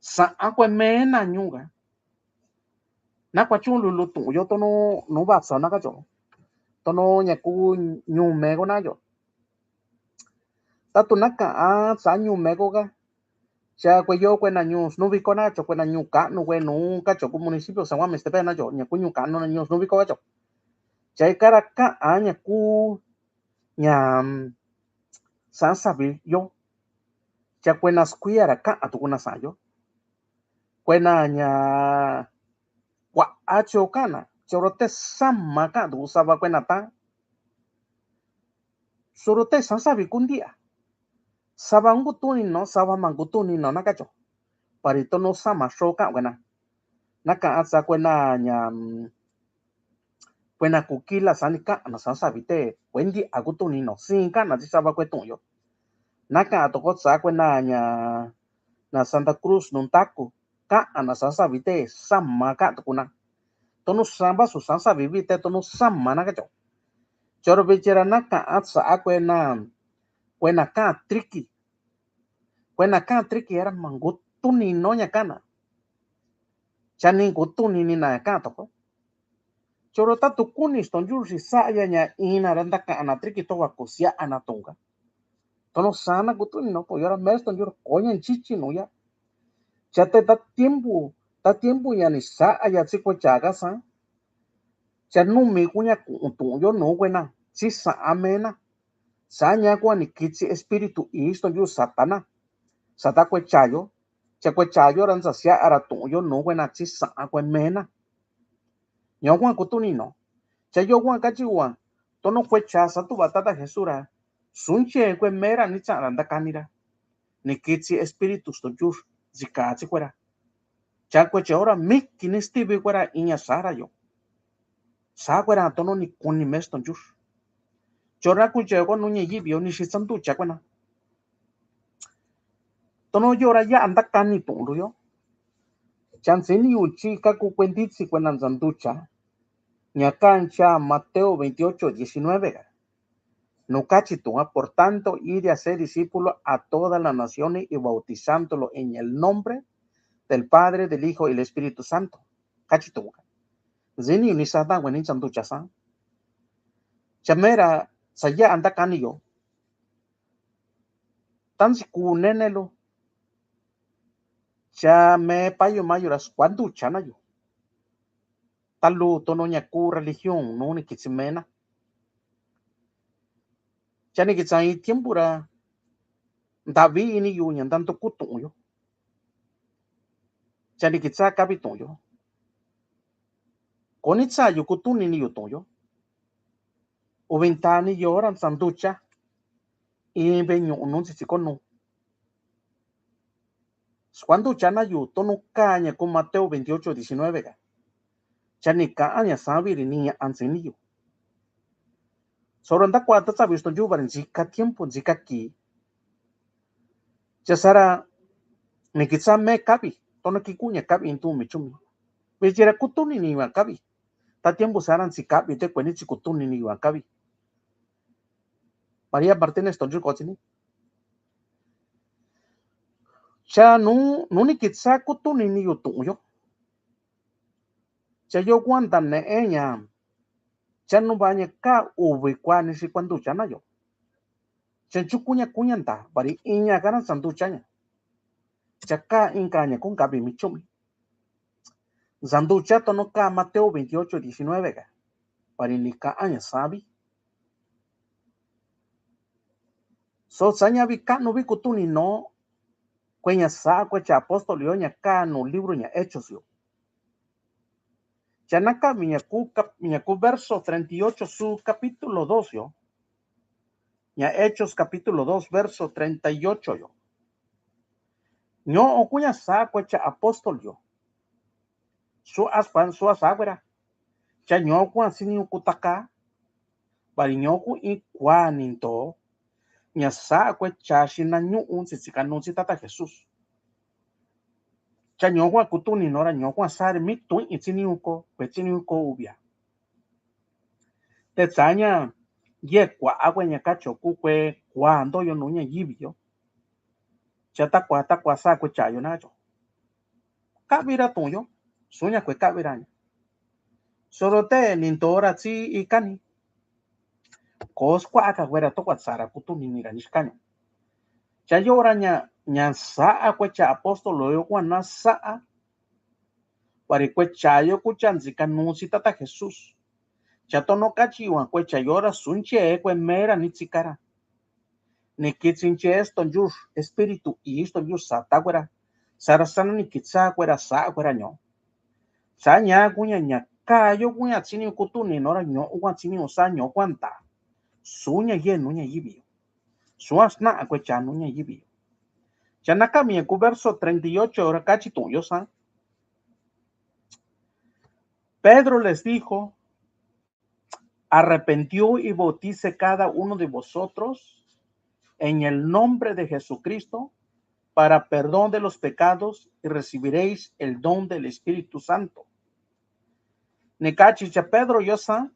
Sa'a kue mena ñu ga. Na kua chun lulu tu'un yo tono nu vasa na kacho. Tono ña ku ñu meko na yo. Tatu na ka'a sa ñu meko ga. Cha kue yo kue na ñu Snuviko na cho kue na ñu ka'nu kue nu kacho ku municipio San Juan Mixtepec na yo ña ku ñu ka'nu na ñu Snuviko kacho. Cha ikara ka'a ña ku ña sa'a savi yo. Cha kue na skuia ra ka'a tuku na sa'a yo. Kue na ña kua'a cho ka'na choro te sama ka'a tuku sava kue na ta. Soro te sa'a savi kuntia. Sava ngu tuni no sava mangu tuni no na kacho. Pari tono sama so ka'a kue na. Na ka'a sa kue na ña kue na kukila sani ka'na sa'a savi te kue ntia kutu ni no sin ka'na tsi sava kue tu'un yo. Na ka'a toko sa kue na ña na Santa Cruz nu ntaku ka'na sa'a savi te sama ka'a tuku na. Tono sava su sa'a savi vi te tono sama na kacho. Choro vichi ra na ka'a sa'a kue na kue na ka'a triki. Kue na ka'a triki era mangu tuni no ña ka'na. Cha ni ngu tuni ni na ka'a toko. Choro tatu kuni stonyu si sa'aya ña ina ra ndaka'na triki to va kusia'ana tunga. Tono sana kutu ni no po yora mesto yora koña nchichi no ya. Cha te ta tiempo ta tiempo ña ni sa'aya tsi kue chaga sa. Cha numi kuña ku'un tu'un yo nu kue na tsi sa'a mena. Sa'a ña kua ni kitsi espíritu i stonyu sata na. Sata kue chayo. Cha kue chayo ra nsa sia'a ra tu'un yo nu kue na tsi sa'a kue mena. Ño kua kutu ni no. Cha yo kua kachi kua tono kue cha satuva tata Jesús ra Suntye kue mera nitsaꞌan ra ntakanira. Ni kitsi espíritu stontyux ntsikatsi kuera. Cha kue cha ora miki ni stivi kuera iña sara yo. Sa kuera tono ni kuni me stontyux. Chora kuntye ko nuña yivio ni xitsanducha kuena. Tono yora ya ntakani tuꞌun luyo. Cha ntsini yu chi kaku kuentitsi kuena ntsanducha. Ña kancha Mateo veintiocho diecinueve ga. Nu kachi tuꞌun a, por tanto, id y haced discípulos a todas las naciones y bautizándolo en el nombre del Padre, del Hijo y del Espíritu Santo. Kachi tuꞌun. Ntsini yu ni sa ta kueni ntsanducha sa. Cha mera sa ya ntakani yo. Tansi ku nene lu. Cha me payu mayu ra skuanducha na yu. Talu tono ña ku religión nu ni kitsi mena. Cha ni kitsa iin tiempo ra ntavi ini yu ña ntandu ku tuꞌun yo. Cha ni kitsa kavi tuꞌun yo. Koni tsa yu kutuni ni yu tuꞌun yo. Uvi ntaa ni yo ra ntsanducha. Iin veñuꞌu nu ntsitsi konu. Skuanducha na yu tonu kaa ña ku Mateo veintiocho diecinueve ga. Cha ni kaꞌan ña savi ri ni ña antsini yu. Soro ntakua ta tsavi stontyux vari ntsika tiempo ntsika ki. Cha sara ni kitsa me kavi tono ki kuña kavi intu mi chumi. Vichi ra kutuni ni yu a kavi. Ta tiempo sara ntsi kavi te kueni tsi kutuni ni yu a kavi. María Martínez stontyux kotsini. Cha nu nu ni kitsa kutuni ni yu tuꞌun yo. Cha yo kuan ntaneꞌe ña. Cha nu va ña ka uvi kua ni si kuanducha na yo. Cha nchuku ña kuña nta vari iña kara ntsanducha ña. Cha ka inka ña ku nkavi mi chumi. Ntsanducha tono ka Mateo veintiocho diecinueve ga. Vari ni kaꞌan ña savi. So sa ña vi kaꞌnu vi kutuni no. Kue ña saꞌa kue cha apóstol yo ña ka nu libro ña Hechos yo. Cha nakavi ña ku kap-, ña ku verso treinta y ocho su capítulo dos yo. Ña Hechos capítulo dos verso treinta y ocho yo. Ñoꞌo kuña saꞌa kue cha apóstol yo. Suas kuan suas sakuera. Cha ñoꞌo kuan siniu kutaka. Vari ñoꞌo ku iin kua ni nto. Ña saꞌa kue cha xina ñuꞌu ntsitsi kanu tsi tata Jesús. Cha ñoꞌo kuan kutuni no ra ñoꞌo kuan sari mi tuin tsiniu ko kue tsiniu ko uvia. Te tsaña ye kuaꞌa kue ña kacho ku kue kua nto yo nu ña yivi yo. Cha takua takua sa kue cha yo na cho. Kaꞌvi ra tuꞌun yo. Suña kue kaꞌvi ra ña. Soro te ni nto ra tsi ikani. Ko skuaꞌa ka kue ra tokua tsara kutuni ni ra ni xkaña. Cha yo ra ña ña saꞌa kue cha apóstol yo kuan na saꞌa. Vari kue cha yo ku cha ntsi kanu tsi tata Jesús. Cha tono kachi yu a kue cha yo ra suntye kue mera ni tsi kara. Ni kitsi ntye stontyux espíritu i stontyux sata kue ra. Sara sana ni kitsa kue ra saꞌa kue ra ñoꞌo. Sa ña kuña ña ka yo kuña tsiniu kutuni no ra ñoꞌo kuan tsiniu sa ñoꞌo kuan nta. Suña ye nu ña yivi yo. Suas naꞌa kue cha nu ña yivi yo. Cha nakavi ña ku verso treinta y ocho ra kachi tuꞌun yo sa. Pedro les dijo, arrepentíos y bautícese cada uno de vosotros en el nombre de Jesucristo para perdón de los pecados y recibiréis el don del Espíritu Santo. Ni kachi cha Pedro yo sa,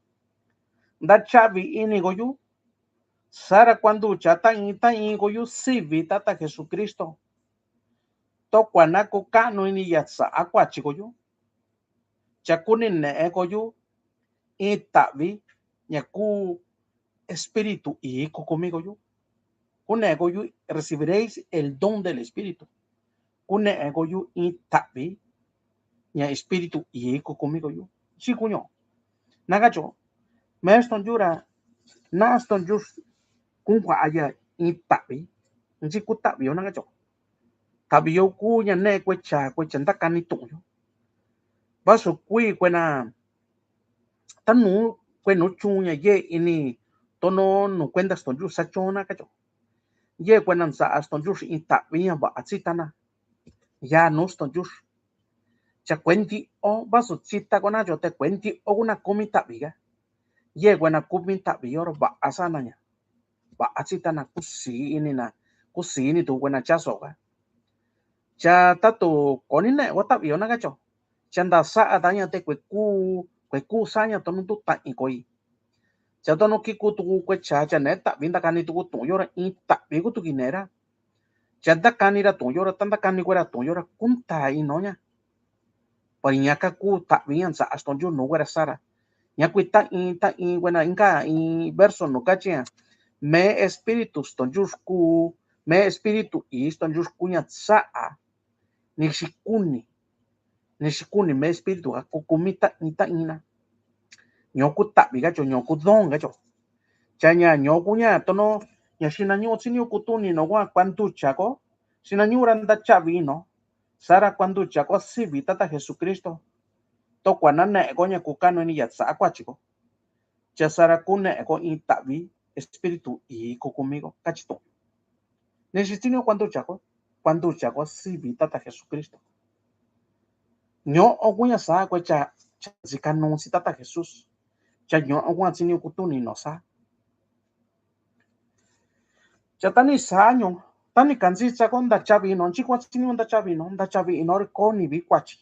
ntachavi ini ko yu, sara kuanducha ta iin ta iin ko yu sivi tata Jesucristo. Tokua na kukaꞌnu ini ya saꞌa kuachi ko yu. Cha kunineꞌe ko yu iin taꞌvi ña ku espíritu i kukumi ko yu. Kuneꞌe ko yu, recibiréis el don del Espíritu. Kuneꞌe ko yu iin taꞌvi ña espíritu i kukumi ko yu. Chi kuño naka cho. Meston yura naston yus kunkuaꞌa ya iin taꞌvi. Nchi ku taꞌvi yo naka cho. Taꞌvi yo ku ña neꞌe kue cha kue cha ntakani tuꞌun yo. Vasu kui kue na tanu kue nu chuun ña ye ini Tono nu kuenta stonchux sachona kacho. Yee kuena nsa'a stonchux in ta'vi ña va'a tsitana. Ya nu stonchux. Cha kuenti'o vasu tsita kona cho te kuenti'o kuna kumi ta'vi ka. Yee kuena kumi ta'vi yoro va'a sana ña. Va'a tsitana kusi ini na. Kusi ini tu kuena chaso ka. Cha tatu koni ne wa ta'vi yona kacho. Cha nda sa'a ta ña te kue ku, kue ku sa ña tonu tu ta'i koi. Cha tonu ki ku tuku kue cha cha ne ta'vi nda kani tuku tu'un yora in ta'vi ku tuki nera. Cha nda kani ra tu'un yora ta nda kani kue ra tu'un yora kunta ino ña. Pari ña ka ku ta'vi ña nsa'a stonchux nu kue ra sara. Ña kui ta'i ta'i kuena inka in verso nu kachi ña. Me espíritu stonchux ku, me espíritu i stonchux ku ña sa'a. Nixi kuni. Nixi kuni me espíritu ka ku kumi ta'i ta'i na. Ño ku ta'vi kacho, ño ku don kacho. Cha ña ño ku ña tono ña xinañu'u tsiniu kutuni no kua kuanducha ko. Xinañu'u ra nda cha'vi no. Sara kuanducha ko sivi tata Jesucristo. To kuana ne ko ña ku kanu ini ya tsa kuachi ko. Cha sara ku ne ko in ta'vi espíritu i ku kumi ko kachi to. Nixi tsiniu kuanducha ko. Kuanducha ko sivi tata Jesucristo. Ño'o kuña sa kue cha, cha tsikanu si tata Jesús. Cha ño'o kuña tsiniu kutuni no sa. Cha tani sa ño, tani kantsitsa ko nda cha'vi no, nchi kua tsiniu nda cha'vi no, nda cha'vi no ri koni vi kuachi.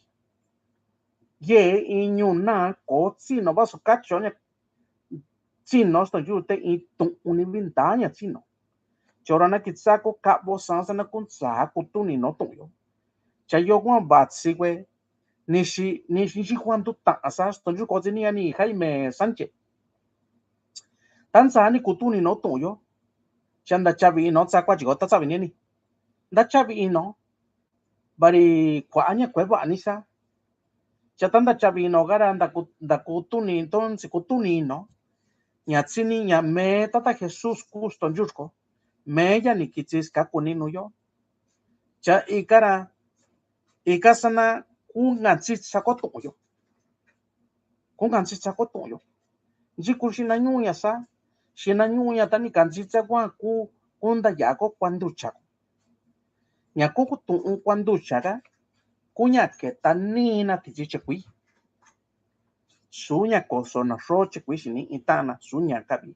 Yee iñu na ko tsino vasu kacho ña. Tsino stonchux te in tu'un ni vi nda ña tsino. Chora na kitsa ko ka'vo sansa na kuntsa kutuni no tu'un yo. Cha yo kua vatsi kue. Nixi, nixi, nixi kua ndu ta'asa stonchux ko tsini ña ni Jaime Sánchez. Tantsa ni kutuni no tu'un yo. Cha nda cha'vi no tsa kuachi ko ta cha'vi ni ni. Nda cha'vi no. Vari kua'a ña kue va'ani sa. Cha ta nda cha'vi no kara nda ku, nda kutuni, entonces kutuni no. Ña tsini ña me tata Jesús ku stonchux ko. Me ya ni kitsi skakuni nu yo. Cha ikara, ika sana ku ngantsitsa ko tu'un yo. Ku ngantsitsa ko tu'un yo. Nchi ku xinañu'u ña sa, xinañu'u ña tani kantsitsa kua ku, ku nda ya ko kuanducha ko. Ña ku, ku tu'un kuanducha ka, ku ña ketani na titsi chekui. Su ña koso na xo chekui xini itana, su ña kavi.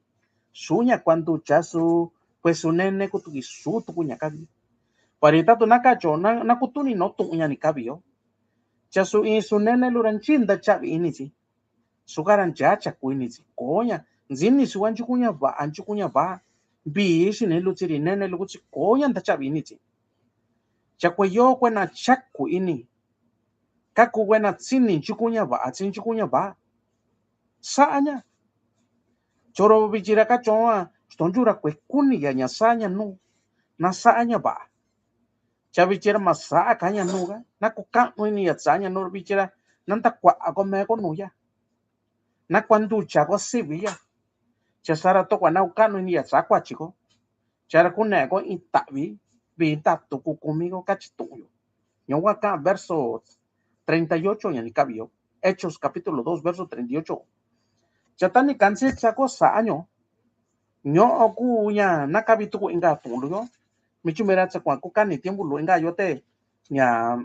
Su ña kuanducha su, pues su nene kutuki su tuku ña kavi. Pari tatu na kacho, na, na kutuni no tu'un ña ni kavi yo. Cha su in su nene lura nchi nda cha'vi ini tsi. Su kara ncha chaku ini tsi koña. Ntsini su kua nchi kuña va'a, nchi kuña va'a. Vii xini lutsi ri nene lutsi koña nda cha'vi ini tsi. Cha kue yo kuena chaku ini. Kaku kuena tsini nchi kuña va'a, tsi nchi kuña va'a. Sa'a ña. Choro vichi ra kacho a, stonchux ra kue kuni ya ña sa'a ña nu. Na sa'a ña va'a. Cha vichi ra ma sa'a ka ña nu ka. Na kuka'nu ini ya tsa ña nu vichi ra. Na nda kua'a ko me ko nu ya. Na kuanducha ko sivi ya. Cha sara to kua na kuka'nu ini ya tsa kuachi ko. Chara kune ko in ta'vi, vii tatu ku kumi ko kachi tu'un yo. Ña kua ka'an verso treinta y ocho ña ni kavi yo. Hechos capítulo dos, verso treinta y ocho. Cha tani kantsitsa ko sa'a ño. Ño'o ku ña na kavi tuku inka tu'un lu yo. Michumi ra tsa kua ku kani tiempo lu inka yo te. Ña,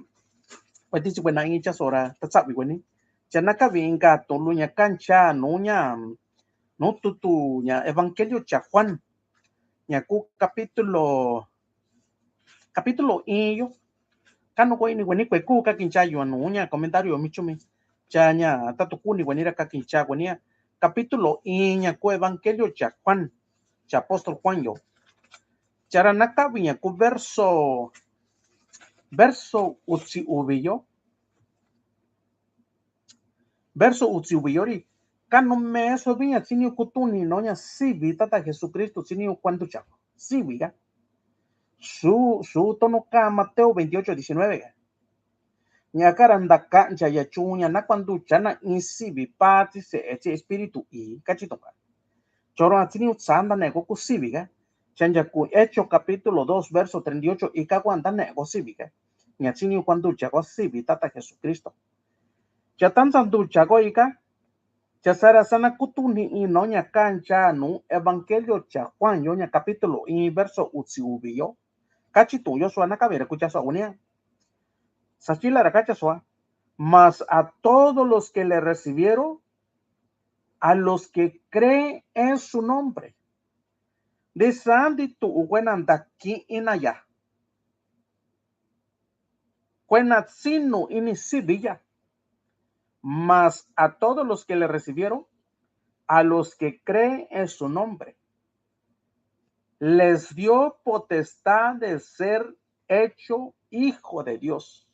kue titsi kue na in chaso ra ta cha'vi kue ni. Cha na kavi inka tu'un lu ña kancha nu ña, nu tutu ña evangelio cha Juan. Ña ku capítulo, capítulo iin yo. Kanu ko ini kue ni kue ku kakincha yo nu ña comentario Michumi. Cha ña tatu kuni kue ni ra kakincha kue ni ña. Capítulo iin ña ku evangelio cha Juan. Cha apóstol Juan yo. Chara na kavi ña ku verso, verso utsi uvi yo. Verso utsi uvi yo ri. Kanu me sovi ña tsiniu kutuni no ña sivi tata Jesucristo tsiniu kuanducha. Sivi ka. Su, su tonu ka Mateo veintiocho diecinueve ka. Ña kara nda ka'ancha ya chuña na kuanducha na in sivi pa tsi se'e tsi espíritu i kachi toka. Choro a tsiniu tsa nda ne ko ku sivi ka. Cha ncha ku Hecho capítulo dos verso treinta y ocho ika kua nda ne ko sivi ka. Ña tsiniu kuanducha ko sivi tata Jesucristo. Cha ta nsanducha ko ika. Cha sara sa na kutuni i no ña kancha nu evangelio cha Juan yo ña capítulo i verso utsiuvi yo. Kachi tu'un yo sua na kavi ra kucha sua unia. Sa chila ra kacha sua. Mas a todos los que le recibieron, a los que creen en su nombre. Di sandi tu'un kuena nda ki'ina ya. Kuena tsinu ini sivi ya. Mas a todos los que le recibieron, a los que creen en su nombre, les dio potestad de ser hecho hijo de Dios.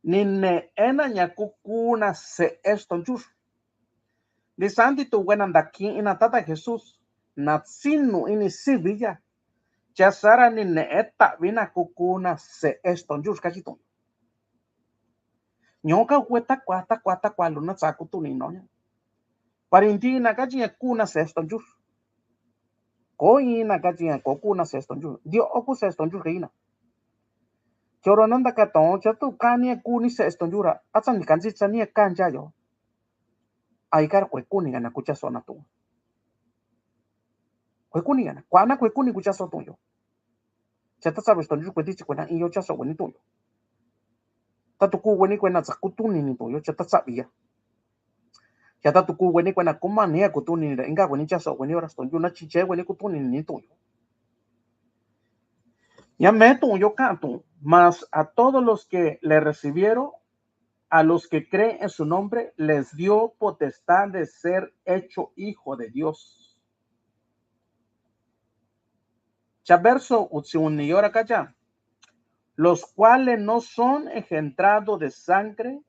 Ni ne'ena ña kukuna se'e stonchur. Di sandi tu'un kuena nda ki'ina tata Jesús na tsinu ini sivi ya. Cha sara ni ne'e ta'vi na kukuna se'e stonchur kachi tu'un. Ñoka kue takua takua takua luna tsa kutuni no ña. Pari nti na kachi ña kuna se'e stonchur. Ko ina kachi ña ko kuna se'e stonchur. Dio oku se'e stonchur ke ina. Choro nanda katon cha tu kani kuni se'e stonchur ra. Atsa ni kanchi cha ni kancha yo. Ai kara kue kuni gana kucha sona tu. Kue kuni gana. Kuana kue kuni kucha so tu yo. Cha tatsavi stonchur kue tichi kuena iyo cha so kueni tu yo. Tatu ku kueni kuena tsa kutuni ni tu yo cha tatsavi ya. Ya tatu ku kueni kuena kuma ni a kutuni ni ra inka kueni cha so kueni ora stonchur na chiche kueni kutuni ni tu yo. Ya me tu yo ka tu. Mas a todos los que le recibieron, a los que creen en su nombre, les dio potestad de ser hecho hijo de Dios. Cha verso utsiuni yora kacha. Los cuales no son engendrados de sangre,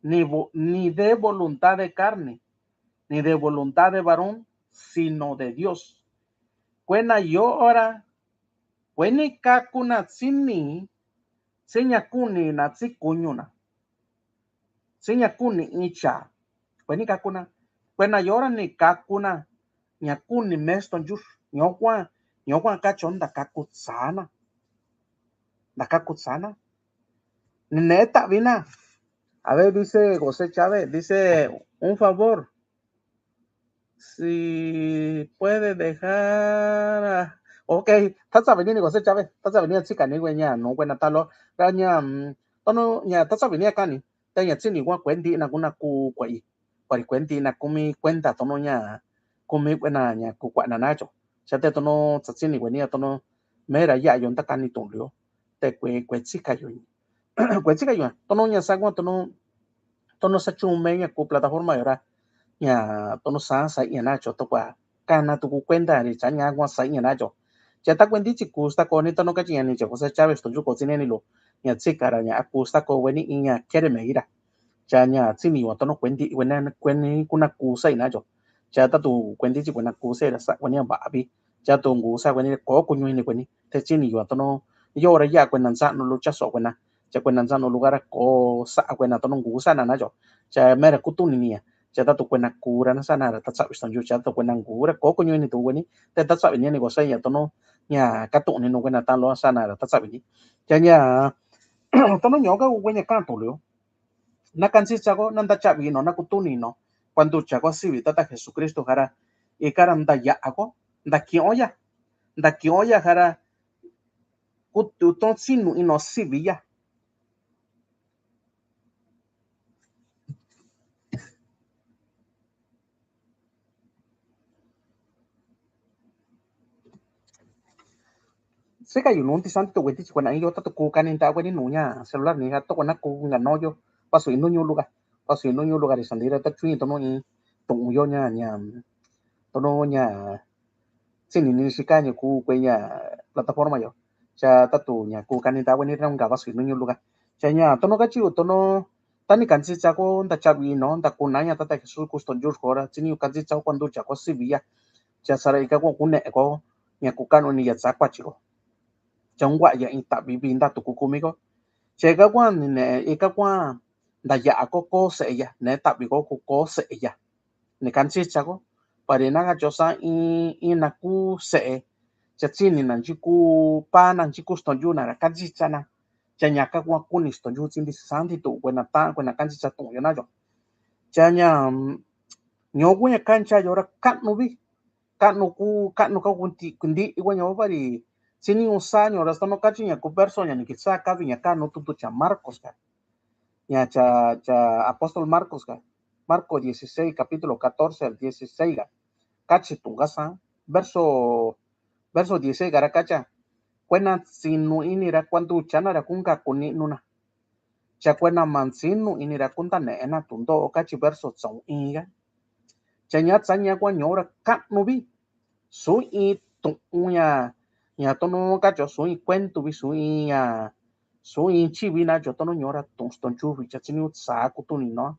ni, ni de voluntad de carne, ni de voluntad de varón, sino de Dios. Kuena yora, kueni kakuna tsini, tsi ña kuni na tsi kuñu na. Tsi ña kuni icha. Kueni kakuna. Kuena yora ni kakuna. Ña kuni me stonchur. Ñokuan, ñokuan kacho nda kaku tsana. Nda kaku tsana. Ni ne'e ta'vi na. A ver, dice José Chávez, dice, un favor. Si puede dejar a, ok, tatsavi ni ni José Chávez, tatsavi ni a tsika ni kueña no kuena talo ra ña, mm, tono ña tatsavi ni a kani. Te ña tsini kua kuenti na kuna ku kuai. Kuari kuenti na kumi kuenta tono ña kumi kuena ña ku kuana nacho. Cha te tono tsatsini kueni a tono mera ya yo nta kani tu lio. Te kue kue tsika yo. Kue tsika yo. Tono ña sa kua tono tono sa chume ña ku plataforma yora. Ña tono sa sa ña nacho to kua kana tuku kuenta ri cha ña kua sa ña nacho. Cha ta kuenti chi ku sta koni tono kachi ña ni cha ko sa Chávez to yuko tsine ni lo. Ña tsika ra ña a ku sta ko kueni iña kere me ira. Cha ña tsini yo tono kuenti kuena kueni kuna ku sa ina cho. Cha ta tu kuenti chi kuena ku sa ira sa kueni a ba bi. Cha tu ngu sa kueni ko kuñu ini kueni. Te tsini yo tono yo ra ya kuena nsa no lu cha so kuena. Cha kuena nsa no lu kara ko sa kuena tono ngu sa na na cho. Cha mera kutuni ni ya. Cha ta tu kuena ku ra na sa na ra ta tsavi stonyu cha ta kuena ngu ra ko kuñu ini tu kueni. Te ta tsavi ni ni ko sa ya tono ña katuni no kuena ta lo sa na ra ta tsavi ni. Cha ña tono ño ka kueña kantu lio. Na kansi chako na nda chavi no na kutuni no. Kuandu chako sivi tata Jesucristo jara. Ikara nda ya ako. Nda ki'o ya. Nda ki'o ya jara. Kutu ton sinu ino sivi ya. Sika yu nunti santi tu wenti chi kuena iyo tatu ku kani nta kueni nuña celular ni ja to kuena ku nga no yo. Pasu inu ñu luga. Pasu inu ñu luga ri sandira ta chui tono i tono yo ña ña tono ña sini ni sika ña ku kueña plataforma yo. Cha tatu ña ku kani nta kueni ra nga pasu inu ñu luga. Cha ña tono kachi u tono Tani kansi chako nda chavi no nda kuna ña tata Jesús kusto yur kora tsini kansi chako kuandu chako sivi ya. Cha sara ika ko kune ko ña kukanu ni ya tsa kuachi ko. Cha ngua ya in tavi vi nda tuku kumi ko. Cha ika kua ni ne ika kua nda ya ko ko se'e ya ne tavi ko ku ko se'e ya. Ni kansi chako pari na ka chosa in in na ku se'e. Cha tsini na nchi ku pa na nchi kusto yu na ra kansi chana. Cha ña ka kua kuni sto yu tsi ndi santi tu kuena ta kuena kansi cha tu yo na yo. Chaña ñokuña kancha yora kanuvi, kanu ku kanu ka kunti kundi igua ñovari. Sini un sa ñora stano kachi ña ku verso ña ni kisa kavi ña kanu tutu cha Marcos ka, ña cha cha apóstol Marcos ka, Marcos dieciséis, capítulo catorce al dieciséis ka. Kachi tunga sa verso verso dieciséis kara kacha. Kuena sinu inira kuandu chana ra kunka kuni nuna. Cha kuena mansinu inira kunta ne'ena tundo kachi verso tsaun iga. Cha ña tsaña kua ñora kanuvi. Su i tu'un ña ña tono kacho su i kuentuvi su i ña su i chivi na cho tono ñora tu'un stonchuvi cha tsini utsa kutuni no.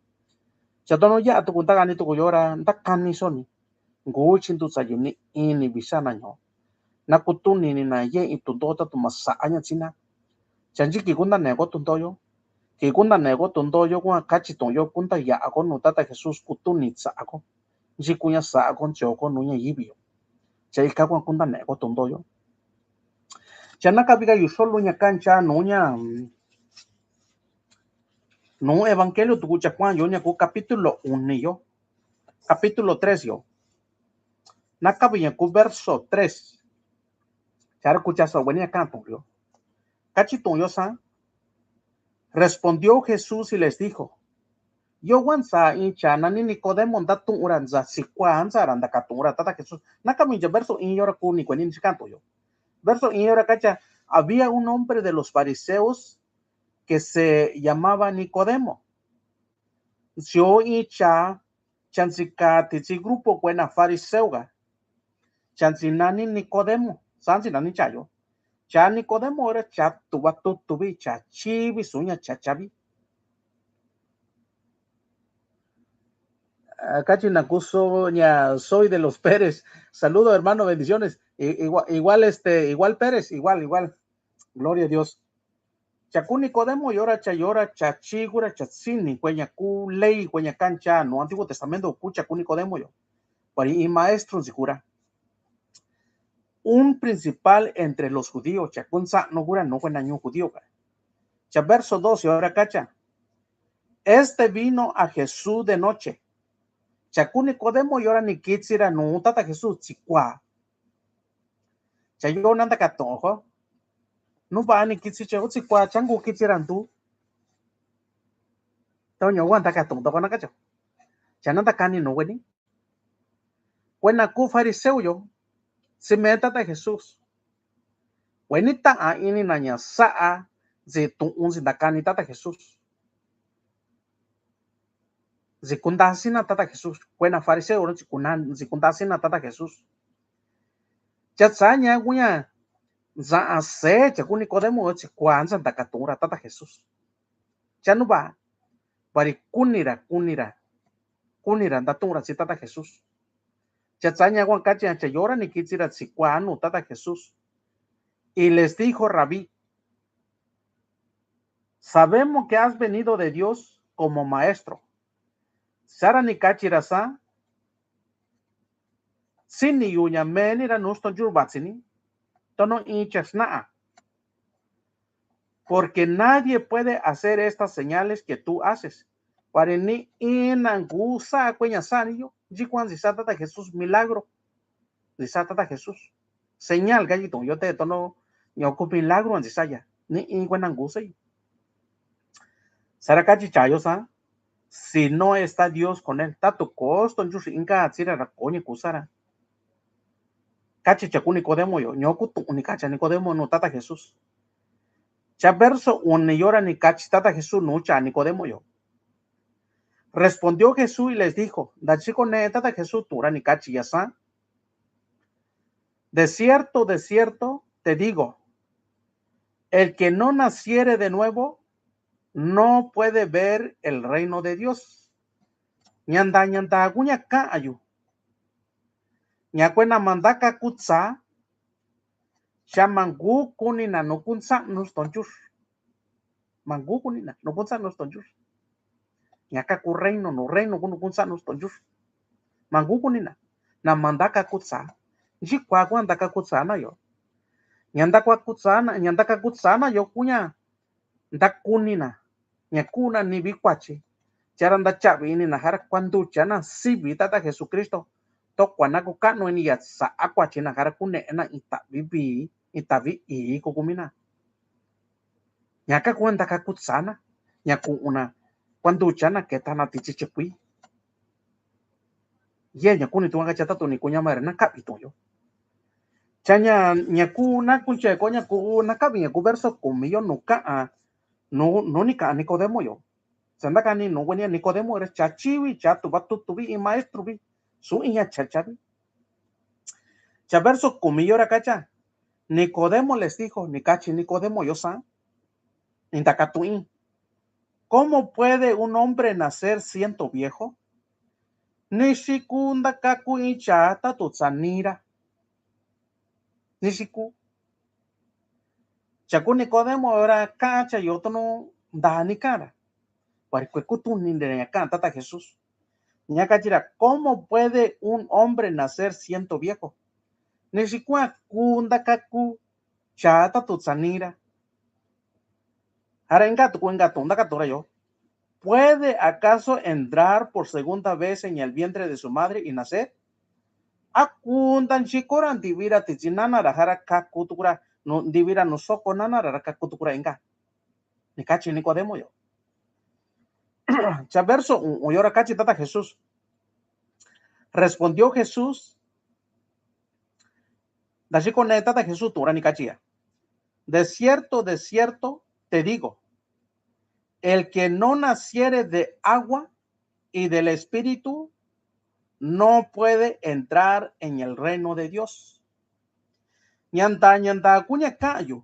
Cha tono ya tuku ntakani tuku yora ntakani soni. Ngu chindu tsayu ni ini visa na ño. Na kutuni ni na ye i tundo ta tuma sa'a ña tsina. Chanchi ki kunta neko tundo yo. Ki kunta neko tundo yo kua kachi tu'un yo kunta ya'a ko nu tata Jesús kutuni sa'a ko. Nchi kuña sa'a ko nchi ko nuña yivi yo. Cha ika kua kunta neko tundo yo. Cha naka vika yu solo ña kancha nuña nu evangelio tuku cha kuan yo ña ku capítulo uni yo. Capítulo tres yo. Naka vi ña ku verso tres. Chara kucha sa weni ña kan tu'un yo. Kachi tu'un yo sa. Respondió Jesús y les dijo. Yo wan sa in cha nani Nicodemo nda tu'un ra nza sikua nza ra nda ka tu'un ra tata Jesús. Naka mi ncha verso in yo ra ku ni kueni nchi kan tu'un yo. Verso in yo ra kacha. Había un hombre de los fariseos que se llamaba Nicodemo. Sio in cha chansi ka titsi grupo kuena fariseo ga. Chansi nani Nicodemo. Sansi nani cha yo. Cha Nicodemo era cha tuva tutuvi cha chivi suña cha chavi. Kachi nakuso ña soy de los Pérez. Saludo hermano, bendiciones. Igual, igual este, igual Pérez, igual, igual. Gloria a Dios. Cha ku Nicodemo yora cha yora cha chigura cha tsini kueña ku ley kueña kancha no Antiguo Testamento ku cha ku Nicodemo yo. Pari i maestro nsikura. Un principal entre los judíos cha ku nsa no kura no kuena ñu judío ka. Cha verso dos yora kacha. Este vino a Jesús de noche. Cha ku Nicodemo yora ni kitsira no tata Jesús tsikua. Cha yo nanda ka to'o ko. Nu ba ni kitsi cha utsi kua changu kitsi randu. Toño wan taka to'o ko na kacho. Cha nanda kani no weni. Kuena ku fariseo yo. Si me tata Jesús. Weni ta a ini na ña sa a zi tu'un zi nda kani tata Jesús. Nsi kundasina tata Jesús kuena fariseo ro nsi kundasina tata Jesús. Cha tsaña kuña nsa a se cha ku Nicodemo tsi kua nsa nda ka tu'un ra tata Jesús. Cha nu ba pari kunira kunira kunira nda tu'un ra tsi tata Jesús. Cha tsaña kuan kachi cha yora ni kitsi ra tsi kua nu tata Jesús. Y les dijo rabí. Sabemos que has venido de Dios como maestro. Sara ni kachi ra sa. Sini yu ña meni ra nu stonchur vatsini. Tono i cha sna'a. Porque nadie puede hacer estas señales que tú haces. Pari ni i na ngu sa kueña sa ni yo. Nchi kuan nsi sa tata Jesús milagro. Nsi sa tata Jesús. Señal kachi to'o yo te tono ña ku milagro nsi sa ya. Ni i kuena ngu sa. Sara kachi cha yo sa. Si no está Dios con él. Tatu ko stonchur si inka tsira ra koña ku sara. Kachi cha ku Nicodemo yo. Ño ku tu'un ni kacha Nicodemo nu tata Jesús. Cha verso un ni yora ni kachi tata Jesús nu cha Nicodemo yo. Respondió Jesús y les dijo. Nda chiko ne tata Jesús tu'un ra ni kachi ya sa. De cierto, de cierto, te digo, el que no naciere de nuevo no puede ver el reino de Dios. Ñanda ñanda kuña ka ayu. Ña kuena mandaka kutsa. Cha mangu kunina nu kunsa nu stonchur. Mangu kunina nu kunsa nu stonchur. Ña ka ku reino nu reino ku nu kunsa nu stonchur. Mangu kunina na mandaka kutsa. Nchi kua kua ndaka kutsa na yo. Ñanda kua kutsa na ñanda ka kutsa na yo kuña. Nda kunina ña kuna ni vi kuachi. Cha ra nda chavi ini najara kuandu chana sivi Tata Jesucristo. Tokua na kuka'nu ini ya sa'a kuachi najara kune'ena in tavi vii, in tavi ii kukumi na. Ña ka kuenta ka kutsana, ña ku'una kuandu chana ketana tichi chekui. Ye ña kuni tu'u ka cha tatu ni kuña mare na kavi tu'u yo. Cha ña, ña ku na kunche ko ña ku na kavi ña ku verso kumi yo nu ka'a, nu, nu ni ka'a Nicodemo yo. Sa nda kani nu kuenia Nicodemo era cha chivi, cha tuva tutuvi, in maestro vi, su iña cha chavi. Cha verso kumi yo ra kacha, Nicodemo les dijo, ni kachi Nicodemo yo sa, ni nda katu'in. ¿Cómo puede un hombre nacer siendo viejo? Ni xi ku nda kaku in cha tatu tsani ra. Ni xi ku. Cha ku Nicodemo ra ka'a cha yo tonu nda ni ka'a ra. Para kue kutuni nde ña ka'a Tata Jesús. Ña kachi ra, ¿cómo puede un hombre nacer siendo viejo? Ni xi kua ku nda kaku cha tatu tsani ra. Jara inka tuku, inka tu'u nda katu'un ra yo. ¿Puede acaso entrar por segunda vez en el vientre de su madre y nacer? ¿A ku nda nchiko ra ntivi ra titsi nana ra jara kaku tuku ra, nu, ntivi ra nu soko nana ra ra kaku tuku ra inka? Ni kachi Nicodemo yo. Cha verso u'un yo ra kachi Tata Jesús. Respondió Jesús. Nda xiko ne Tata Jesús tu'un ra ni kachi ya. De cierto, de cierto, te digo, el que no naciere de agua y del Espíritu no puede entrar en el reino de Dios. Ña nda, ña nda ku ña ka'a yu.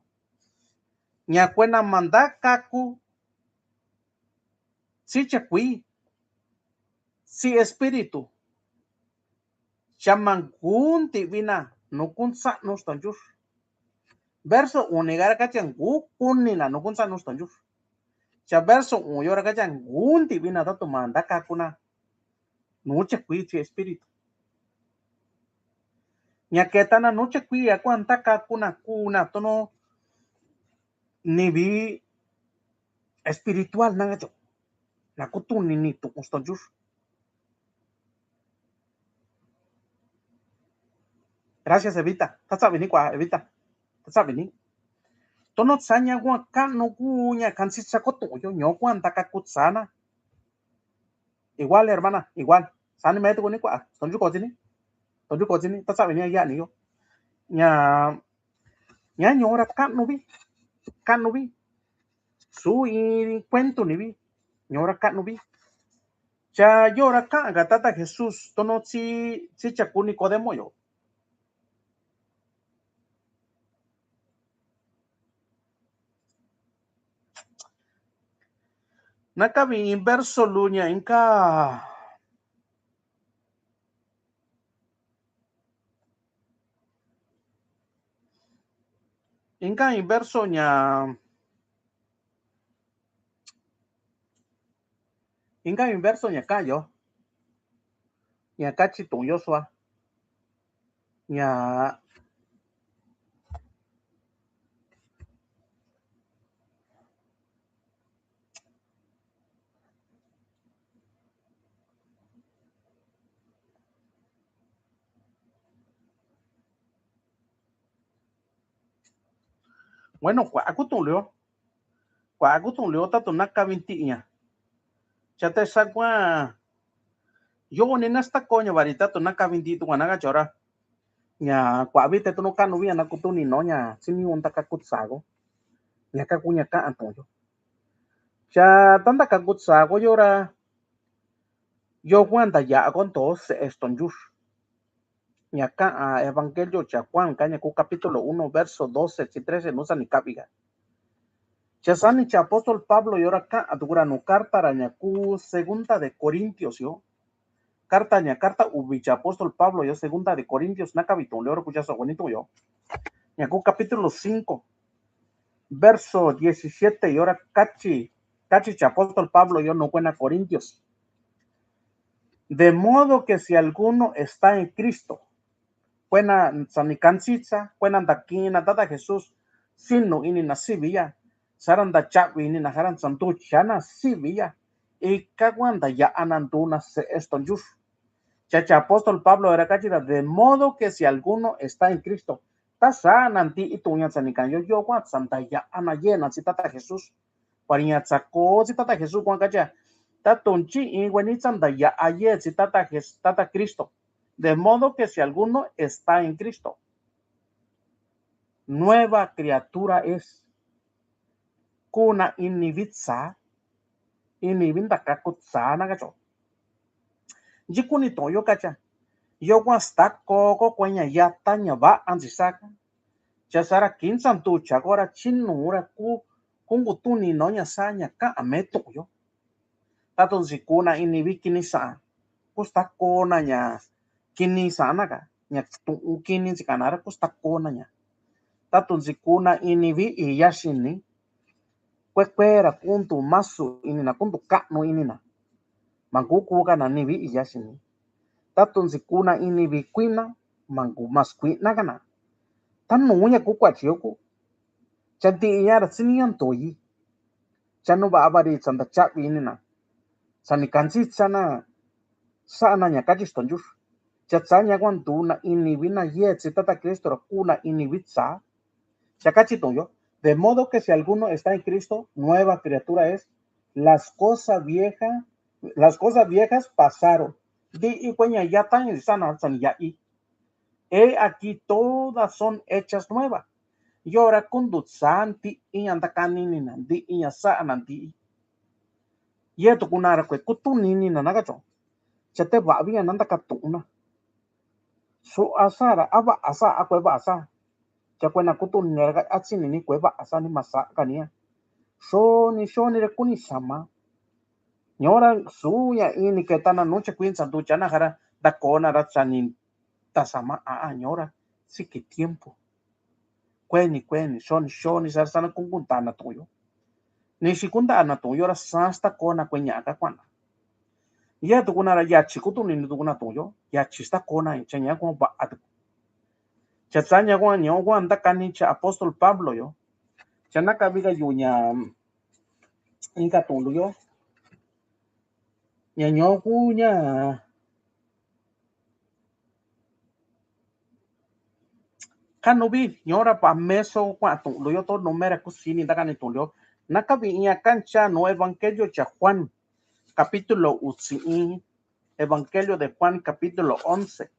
Ña kuena ma nda kaku si chekui, si espíritu, cha ma nguntivi na nu kunsa'nu stonchux. Verso uni ga ra kacha ngukuni na nu kunsa'nu stonchux. Cha verso u'un yo ra kacha nguntivi na tatu ma nda kaku na nu chekui, si espíritu. Ña ketana nu chekui ya kua nda kaku na ku na tono nivi espiritual na kacho. Na kutuni ni tu'un stonchux. Gracias, Evita. Tatsa vini kua, Evita. Tatsa vini. Tono tsaña kua ka'nu ku ña kansi tsa kotu'un yo ño kua nda kaku tsana. Igual, hermana, igual. Sani me tuku ni kua. Tonyu kotsini. Tonyu kotsini. Tatsa vini ya ni yo. Ña, ña ñora ka'nu vi. Ka'nu vi. Su in cuento ni vi. Ñora ka'nu vi. Cha yora ka'a ga Tata Jesús. Tono tsi, tsi chaku Nicodemo yo. Nakavi in verso luña inka. Inka in verso ña. Inka in verso ña ka'a yo. Ña kachi tu'un yo sua. Ña. Bueno, kua'a kutu'un lio. Kua'a kutu'un lio tatu nakavi ti'i ña. Cha te sa kua yo ni nastako ña vari tatu nakavi ti'i tu kua naka chora. Ña kua'a vi te tunu ka'nu vi ña na kutuni no ña sini un ta kaku tsago. Ña kaku ña ka'a tu'un yo. Cha tanda kaku tsago yo ra. Yo kua nda ya ko nto se esto njux. Ña ka'a evangelio cha Juan ka ña ku capítulo uno verso doce chi trece nu sani kavi ga. Cha sani cha apóstol Pablo yora ka'a tuku ra nu carta ra ña ku segunda de Corintios yo. Carta ña carta uvi cha apóstol Pablo yo segunda de Corintios nakavi tu'un lio ra ku cha so'o ni tu'un yo. Ña ku capítulo cinco verso diecisiete yora kachi, kachi cha apóstol Pablo yo nu kuena Corintios. De modo que si alguno está en Cristo, kuena sani kansitsa, kuena nda ki'in na Tata Jesús, sinu ini na sivi ya, sara nda cha'vi ini na jara nsanducha na sivi ya. Ika kuan daya'a na ndu na se'e sto nchux. Cha cha apóstol Pablo era kachi ra, de modo que si alguno está en Cristo. Ta sa na nti'i tu'un ña tsa ni kan yo yo kuan tsa daya'a na ye na tsi tata Jesús. Kuan ña tsa ko tsi tata Jesús kuan kachi ra. Ta tun chi in kueni tsa daya'a ye tsi tata Jes-, tata Cristo. De modo que si alguno está en Cristo, nueva criatura es. Kuna ini vitsa, ini vindaka kutsa na kacho. Nchi kuni to'on yo kacha. Yo kuan sta koko kueña yata ña va'a nchi saka. Cha sara kinsa ntucha kora chinu ra ku kungu tuni no ña sa ña ka ame to'on yo. Tatu nchi kuna ini vi kini sa. Kusta kona ña kini sa na ka. Ña tu'un kini nchi kana ra kusta kona ña. Tatu nchi kuna ini vi iya xini. Kue kuera kuntu masu ini na kuntu ka'nu ini na. Manku kuka na ni vi iya xini. Tatu nchi kuna ini vi kuina. Manku mas kuina kana. Tanu ña ku kuachi yo ku. Cha nti'i ña ra tsi ni ña ntoyi. Cha nu va'a vari tsa nta cha'vi ini na. Sa ni kantsi tsa na. Sa na ña kachi sto nchux. Cha tsa ña kuan ntu na ini vi na ye tsi tata Cristo ra ku na ini vi tsa. Cha kachi tu'un yo. De modo que si alguno está en Cristo, nueva criatura es. Las cosas viejas, las cosas viejas pasaron. Nti'i kueña yata ini sa na tsa ni ya'i. He aquí todas son hechas nuevas. Yora kundu tsa nti'i ña ntaka nini na nti'i ña sa na nti'i. Ye tuku na ra kue kutu nini na na kacho. Cha te va'a vi ña na ntaka tu'un na. Su'a sa ra a va'a sa a kue va'a sa. Cha kue na kutu nini ra ka a tsi nini kue va'a sa ni ma sa ka ni a. Xoni xoni ra kuni sama. Ñora su ña ini keta na nu cha kuintsa ntucha na jara da kona ra tsa ni ta sama a a ñora. Siki tiempo. Kueni kueni xoni xoni sara sana kunkunta na tu'un yo. Ni xi kunta na tu'un yo ra sa sta kona kue ñaka kuana. Ya tuku na ra yachi kutu ni ni tuku na tu'un yo. Yachi sta kona cha ña kuan va'a tuku. Cha tsa ña kuan ña kuan ntaka ni cha apóstol Pablo yo. Cha naka vika yu ña inka tu'un lu yo. Ña ño ku ña Kanu vi ñora pa meso kuan tu'un lu yo to numera kusini ntaka ni tu'un lu yo. Naka vi iña kancha nu evangelio cha Juan capítulo utsi'in. Evangelio de Juan capítulo once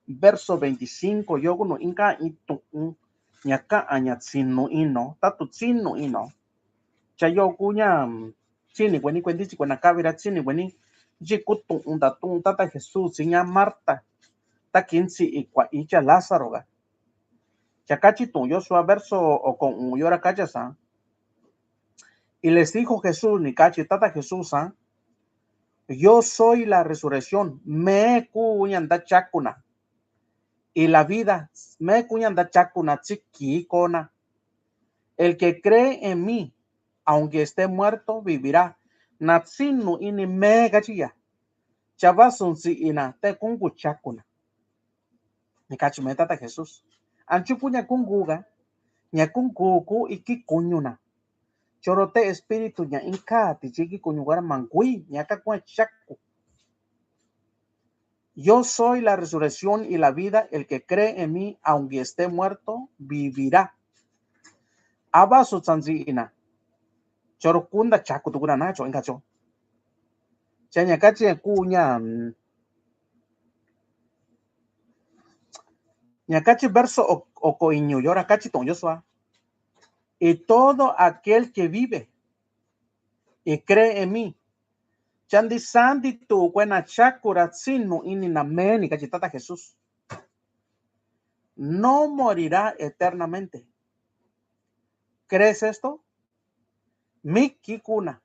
verso veinticinco. Yo kunu inka in tu'un ña ka'an ña tsinu ino tatu tsinu ino. Cha yo ku ña tsini kueni kuentitsi si kuena kavira tsini kueni. Nchi ku tu'un ta tu'un tata Jesús si ña Marta ta kintsi'i kua'i cha Lázaro ka. Cha kachi tu'un yo sua verso oko u'un yo ra kacha sa. Y les dijo Jesús, ni kachi tata Jesús sa, yo soy la resurrección, me ku ña nta chaku na. Y la vida, me ku ña nta chaku na tsi kii kona. El que cree en mí, aunque esté muerto, vivirá. Na tsinu ini me kachi ya. Cha vasu ntsi'i na te kunku chaku na. Ni kachi me tata Jesús. Anchu ku ña kunku ka. Ña kunku ku iki kuñu na. Choro te espíritu ña inka tichi iki kuñu kara mangui ña ka kuan chaku. Yo soy la resurrección y la vida, el que cree en mí, aunque esté muerto, vivirá. Ava su tsanzi ina. Choro kunda chaku tukuna na cho inka cho. Cha ña kachi ku ña, mm, ña kachi verso o, oko iñu yora kachi ton yo sua. Y todo aquel que vive y cree en mí. Cha ndisan nditu'u kuena chaku ra tsinu ini na me ni kachi tata Jesús. No morirá eternamente. ¿Crees esto? Miki kuna.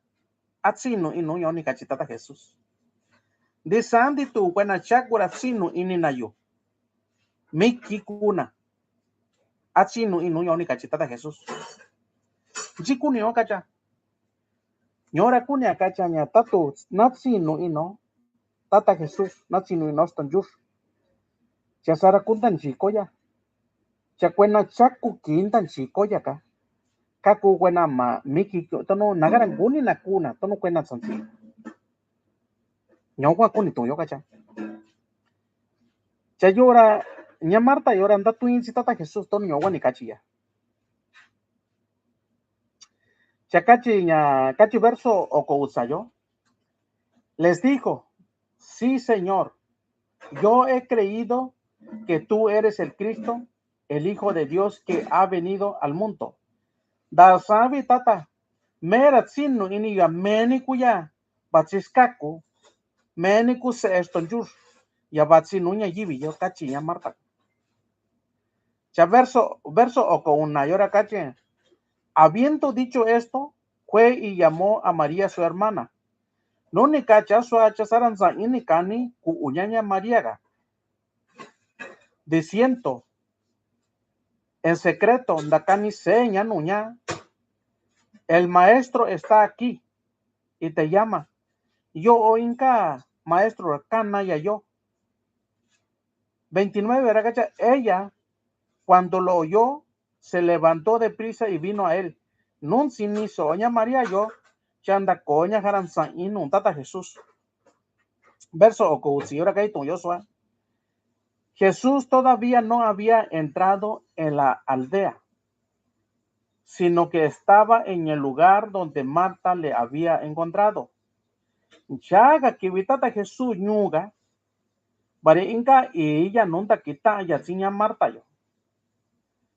A tsinu inu yo ni kachi tata Jesús. Ndisan nditu'u kuena chaku ra tsinu ini na yo. Miki kuna. A tsinu inu yo ni kachi tata Jesús. Nchi kuni o kacha. Ñora kuni a kacha ña tatu na tsinu ino. Tata Jesús na tsinu ino sta nchux. Cha sara ku ntanchi koya. Cha kuena chaku ki ntanchi koya ka. Ka ku kuena ma miki tonu nagara nguni na kuna tonu kuena tsantsi. Ñowa kuni tu'un yokacha. Cha yora ña Marta yora ndatui tsi Tata Jesús tonu ñowa ni kachi ya. Cha kachi ña kachi verso oko utsa yo. Les dijo: "Sí, Señor, yo he creído que tú eres el Cristo, el Hijo de Dios que ha venido al mundo." Nda savi Tata, mera tsi nu ini ya meni kuya, ba tsi skaku, meni ku se esto njur, ya ba tsi nu ña yivi yo kachi ña Marta. Cha verso, verso oko una yora kachi. Habiendo dicho esto, fue y llamó a María su hermana. Nuni kacha sua cha saran sa ini kani ku uñaña María ga. Diciendo en secreto, nda kani seña nuña: "El maestro está aquí y te llama." Yo o inka maestro kana ya yo. Veintinueve, ra kacha, ella, cuando lo oyó, se levantó de prisa y vino a él. Nun sini soña María yo, chanda koña jaran sa inu Tata Jesús. Verso oko utsi yora kai tun yo sua. Jesús todavía no había entrado en la aldea, sino que estaba en el lugar donde Marta le había encontrado. Chaga kiwi Tata Jesús ñuga, bari inka iya nunta kita ya tsiña Marta yo.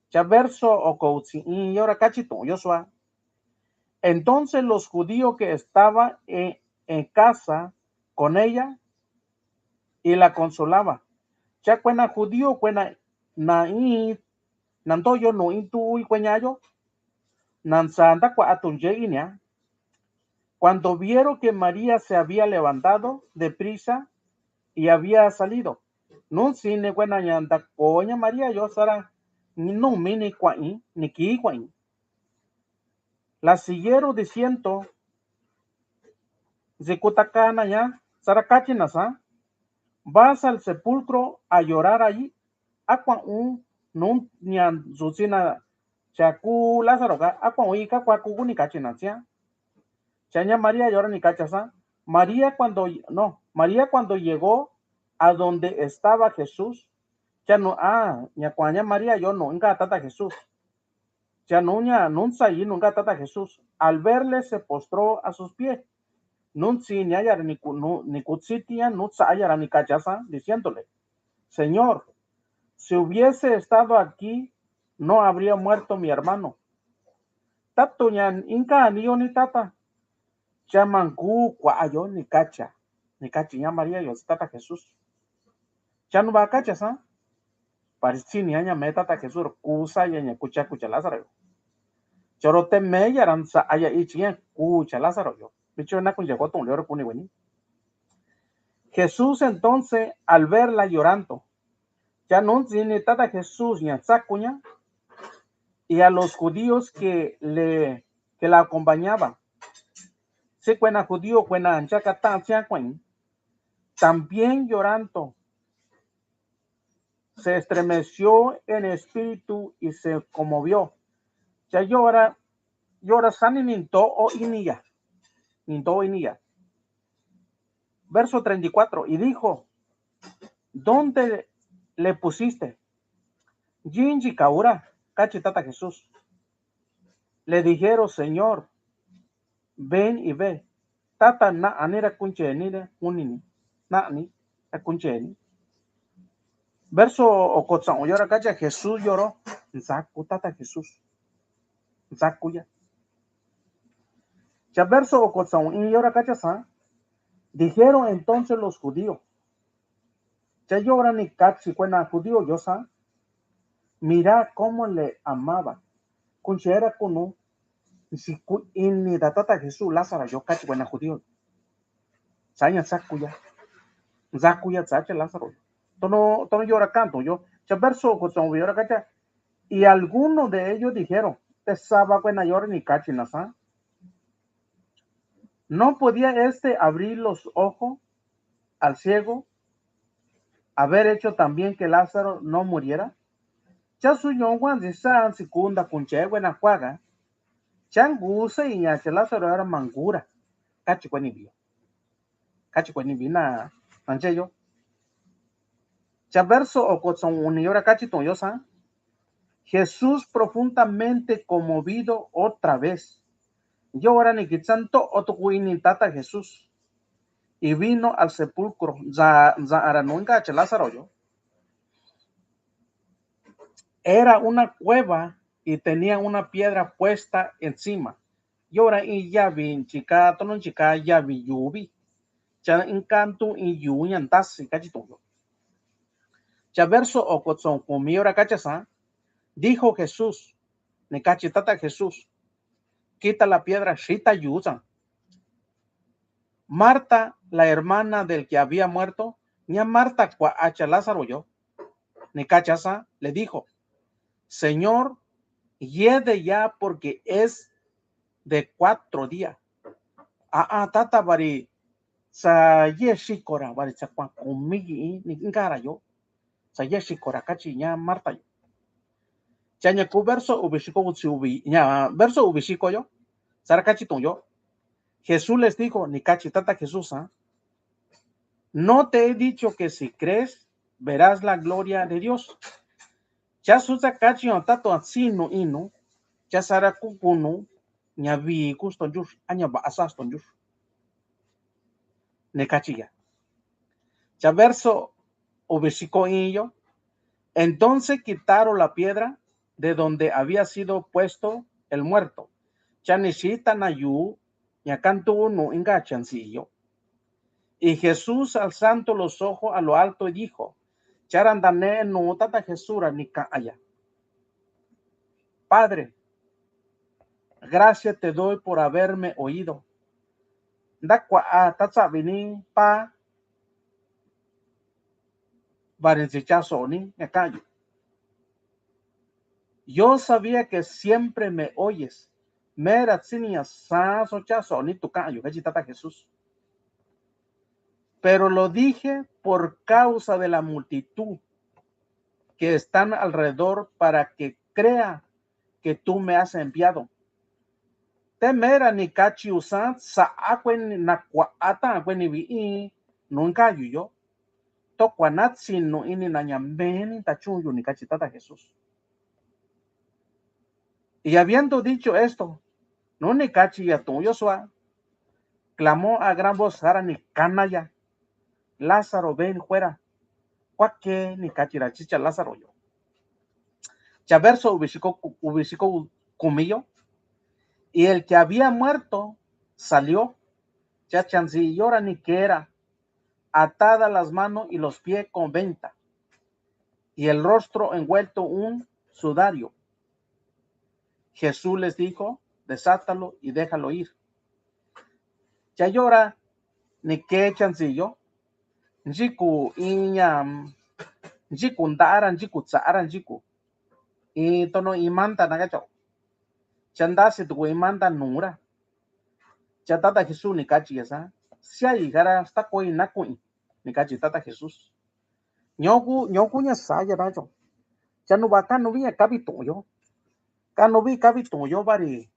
Cha verso oko utsi in yora kachi tun yo sua. Entonces los judíos que estaba en, en casa con ella y la consolaba. Cha kuena judío kuena na in, na nto yo nu in tu ui kueña yo. Na nsa nda kua atun ye inia. Cuando vieron que María se había levantado de prisa y había salido. Nun sini kuena ña nda koña María yo sara, ni nu mi ni kuain, ni ki kuain. La siguieron diciendo, si kutaka na ña, sara kachi na sa, vas al sepulcro a llorar allí. A kuan un nun ña nsutsina cha ku Lázaro ka, a kuan un ika kua ku kuni kachi na tsiña. Cha ña María yora ni kacha sa. María cuando, no, María cuando llegó a donde estaba Jesús, cha nu a, ña kuan ña María yo nu inka Tata Jesús. Cha nu ña, nun sayi nu inka Tata Jesús. Al verle se postró a sus pies. Nun tsi ña yara ni ku, nu, ni kutsiti ña, nun tsa yara ni kacha sa, diciéndole: Señor, si hubiese estado aquí, no habría muerto mi hermano. Tatu ña inka ni yo ni Tata. Cha manku kua yo ni kacha, ni kachi ña María yo Tata Jesús. Cha nu ba kacha sa. Parisi ni ña me Tata Jesús ra kusa ya ña kucha kucha Lázaro yo. Choro te me ya ran sa aya ichi ña kucha Lázaro yo. Bicho na kun ya ko tun leo ra kuni weni. Jesús entonces al verla llorando. Cha nun tsi ni Tata Jesús ña tsaku ña. Y a los judíos que le, que la acompañaban. Si kuena judío kuena ncha katan tsiña kuain. También llorando, se estremeció en espíritu y se conmovió. Cha yora, yora sani ni nto o ini ya. Ni nto o ini ya. Verso treinta y cuatro, y dijo: ¿Dónde le pusiste? Yinchi kaura, kachi Tata Jesús. Le dijeron: Señor, ven y ve. Tata, na'ani ra kuncheni ra kunini. Na'ani ra kuncheni. Verso oko tsa'un yora kacha Jesús yoro. Nsaku Tata Jesús. Nsaku ya. Cha verso oko tsa'un in yora kacha sa. Dijeron entonces los judíos. Cha yora ni kachi kuena judío yo sa. Mira cómo le amaba. Kunchera kunu. Nsiku ini da Tata Jesús Lázaro yo kachi kuena judío. Sa ña nsaku ya. Nsaku ya tsa cha Lázaro. Tono, tono yora kanto yo. Cha verso oko tsa'un yora kacha. Y algunos de ellos dijeron, te sava kuena yora ni kachi na sa. ¿No podía este abrir los ojos al ciego, haber hecho también que Lázaro no muriera? Cha suñon kuan si sa nsiku nda kunche kuena kuaga. Cha ngu sa iña cha Lázaro yora mangura. Kachi kueni bio. Kachi kueni vii na, na ncheyo. Cha verso okotson uni yora kachi tu'un yo sa. Jesús profundamente conmovido otra vez. Yora ni kitsan to'o tuku ini tata Jesús. Y vino al sepulcro. Nza, nza ara nunga che Lázaro yo. Era una cueva y tenía una piedra puesta encima. Yora in yavi nchika, tono nchika yavi yuvi. Cha in kantu in yu ña ntasi kachi tu'un yo. Cha verso okotson kumi yora kachi sa. Dijo Jesús, ni kachi tata Jesús, quita la piedra, xita yu sa. Marta, la hermana del que había muerto, ña Marta kua'a cha Lázaro yo. Ni kachi sa, le dijo, Señor, hiede ya porque es de cuatro días. A, a, tata vari sa yexikora vari sa kua kumi ni ngara yo. Sa yexikora kachi ña Marta yo. Cha ña ku verso uvi xiko uchi uvi, ña verso uvi xiko yo. Sara kachi tu'un yo. Jesús les dijo, ni kachi tata Jesús, ¿ah? No te he dicho que si crees, verás la gloria de Dios. Cha susa kachi yo tatu a sinu inu, cha sara kukunu, ña vi ku stonjur, a ña va asa stonjur. Ni kachi ya. Cha verso uvi xiko iin yo. Entonces quitaron la piedra de donde había sido puesto el muerto. Cha ni xita na yu ña kantu nu inka chansi yo. Y Jesús alzando los ojos a lo alto y dijo, cha ra nda ne nu tata Jesús ra ni ka'a ya. Padre, gracias te doy por haberme oído. Nda kua'a ta tsavi ni pa vari nsi chaso'o ni ña ka'a yu. Yo sabía que siempre me oyes. Mera tsini ña sanso chaso'o ni tu ka'a yu kachi tata Jesús. Pero lo dije por causa de la multitud que están alrededor para que crea que tú me has enviado. Te mera ni kachi usa sa akue ni na kua'a ta akue ni vi i nunka yu yo. Tokua na tsinu ini na ña meni ta chun yu ni kachi tata Jesús. Y habiendo dicho esto, nu ni kachi ya tu'un yo sua, clamó a gran voz sara ni kana ya, Lázaro, ven fuera. Kuake ni kachi ra chicha Lázaro yo. Cha verso uvi xiko, uvi xiko kumi yo. Y el que había muerto salió. Cha chansi yo ra ni kera, atada las manos y los pies con venda, y el rostro envuelto un sudario. Jesús les dijo, desátalo y déjalo ir. Cha yo ra ni ke chansi yo, nchiku iña, nchiku nda'a ra, nchiku tsa'a ra, nchiku i tono i manda na kacho. Cha ndasi tuku i manda nu ra. Cha tata Jesús ni kachi ya sa, siai jara stakoi na ku'i, ni kachi tata Jesús. Ñoku, ñoku ña saya nacho. Cha nuva kanuvi ña kavi tu'un yo. Kanuvi kavi tu'un yo vari.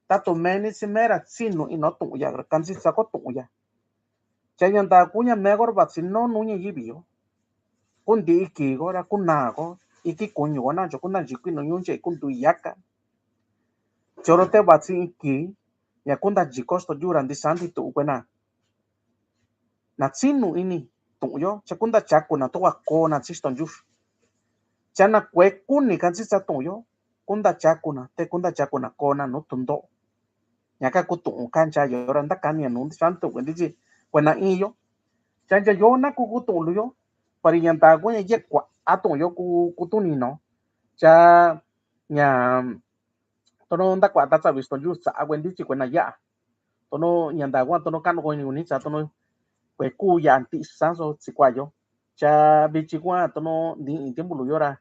Tatu meni si mera tsinu ino tu'un ya, kansi sako tu'un ya. Cha ña nda ku ña meko ra vatsi no nu ña yivi yo. Ku nti'i ki ko ra, ku na ko, iki kuñu ko nacho, ku nda nchiko ino ñunche, ku ndu yaka. Choro te vatsi iki, ña ku nda nchiko sto yura ndi santi tu'un kuena. Na tsinu ini tu'un yo, cha ku nda chaku na to wa ko na tsi sto yur. Cha na kue kuni kansi sa tu'un yo, ku nda chaku na, te ku nda chaku na ko na nu tundo. Ña ka ku tu'un kancha yo ra nda kani a nu ndi santi tu'un kuentitsi kuena in yo. Cha ncha yo na ku ku tu'un lu yo, pari ña nda ku ña ye kua'a tu'un yo ku, ku tuni no. Cha ña tono nda kua'a ta tsavi sto yur tsa'a kuentitsi kuena ya'a. Tono ña nda kua tono ka'nu ko ini kuni tsa tono kue ku ya nti sanso tsi kua yo. Cha vichi kua tono ni in tiempo lu yo ra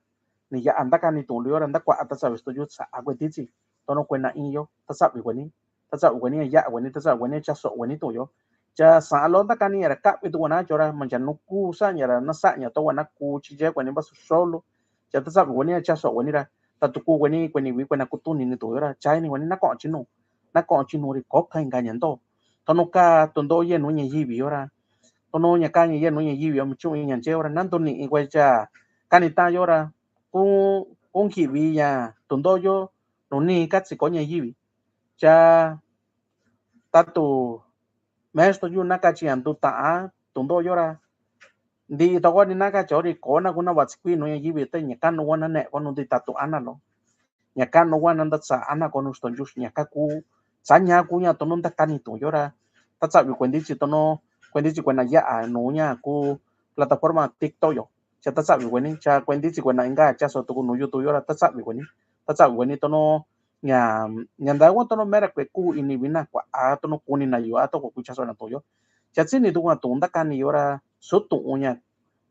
ni ya'a nda kani tu'un lu yo ra nda kua'a ta tsavi sto yur tsa'a kuentitsi. Tono kuena in yo ta tsavi kueni, ta tsavi kueni ya'a kueni, ta tsavi kueni chaso'o kueni tu'un yo. Cha sa'an lo nda kani ña ra ka'vi tu kuena chora mancha nu ku sa ña ra na sa ña to kuena ku chi ye kueni vasu solo. Cha ta tsavi kueni chaso'o kueni ra ta tuku kueni kueni vi kuena kutuni ni tu'un yo ra chai ni kueni na ko'o chinu, na ko'o chinu ri ko ka inka ña nto. Tono ka tundo ye nu ña yivi yo ra tono ña kaña yenu ñaivi o michu'i ña nchee ora nantu ni'i kue cha kani tayo ora ku ku nkivi ña tundoyo nuni katsi ko ñaivi cha tatu mexto yu nakachi ña ndu ta'a tundoyo ra nti'i tokoni nakachi ori kona kuna vatsi kui nu ñaivi te ña kanu wana ne'e ko nu nti tatu ana lo ña kanu wana nda tsa ana ko nu stonyu ña kaku tsa ña ku ña tono nda kani tu'un yora ta tsavi kuentitsi tono kuentitsi kuena ya'a nu ña ku plataforma TikTok yo cha ta tsavi kueni cha kuentitsi kuena inka chaso tuku nu YouTube yora ta tsavi kueni ta tsavi kueni tono ña ña nda kuan tono mera kue ku ini vina kua a tono kuni na yu a toko ku chaso na tu'un yo cha tsini tuku na tu'un nda kani yora su tu'un ña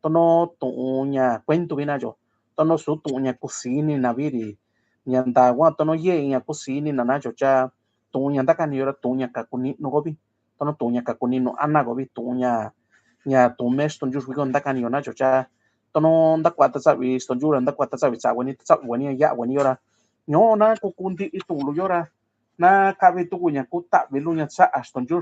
tono tu'un ña kuentu vina yo tono su tu'un ña kusini na viri ña nda kuan tono ye ña kusini na na yo cha tu'un ña nda kani yora tu'un ña kakuni nu ko vi tono tu'un ña kakuni nu ana ko vi tu'un ña ña tu'un mexto nyu vi ko nda kani yo na yo cha tono nda kua ta tsavi stonyu ra nda kua ta tsavi tsa kueni ta tsavi kueni ya kueni yora ño na kuku nti'i tu'un lu yora na kavi tuku ña ku tavi lu ña tsa'a stonyu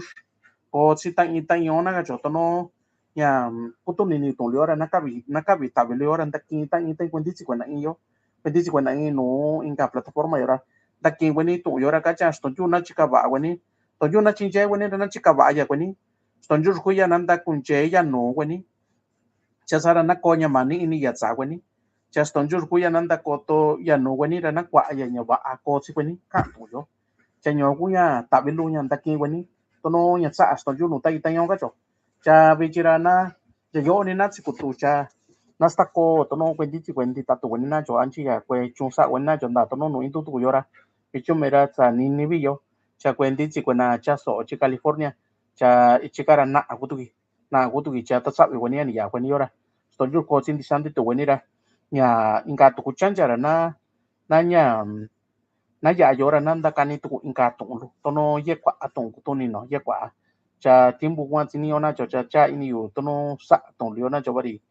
ko tsi ta'i ta'i ona ka cho tono ña kutu nini tu'un lu yora na kavi na kavi tavi lu yora nda ki ta'i ta'i kuentitsi kuena in yo kuentitsi kuena in nu inka plataforma yora nda ki kueni tu'un yora ka cha stonyu na chika va'a kueni stonyu na chinche kueni na chika va'a ya kueni stonyu ku ya na nda kunche ya nu kueni cha sara na ko ña mani ini ya tsa kueni cha stonyu ku ya na nda koto ya nu kueni ra na kua ya ña va'a ko tsi kueni ka tu'un yo cha ño ku ña tavi lu ña nda ki kueni tono ña tsa'a stonyu nu ta'i ta'i on ka cho cha vichi ra na ya yo ni na tsi kutu cha na sta ko tono kuentitsi kuenti tatu kueni na cho anchi ya kue chun sa kueni na cho nda tono nu in tutu yora vichu mera tsa nini vi yo cha kuentitsi kuena chaso chi California cha ichi kara na kutu ki na kutu ki cha ta tsavi kueni ya ni ya kueni yora stonyu ko tsi nti santi tu kueni ra ña inka tuku chancha ra na na ña na ya yora na nda kani tuku inka tu'un lu tono ye kua tu'un kutu ni no ye kua cha tiempo kuan tsi ni yo na cho cha cha ini yu tono sa tu'un lu yo na cho vari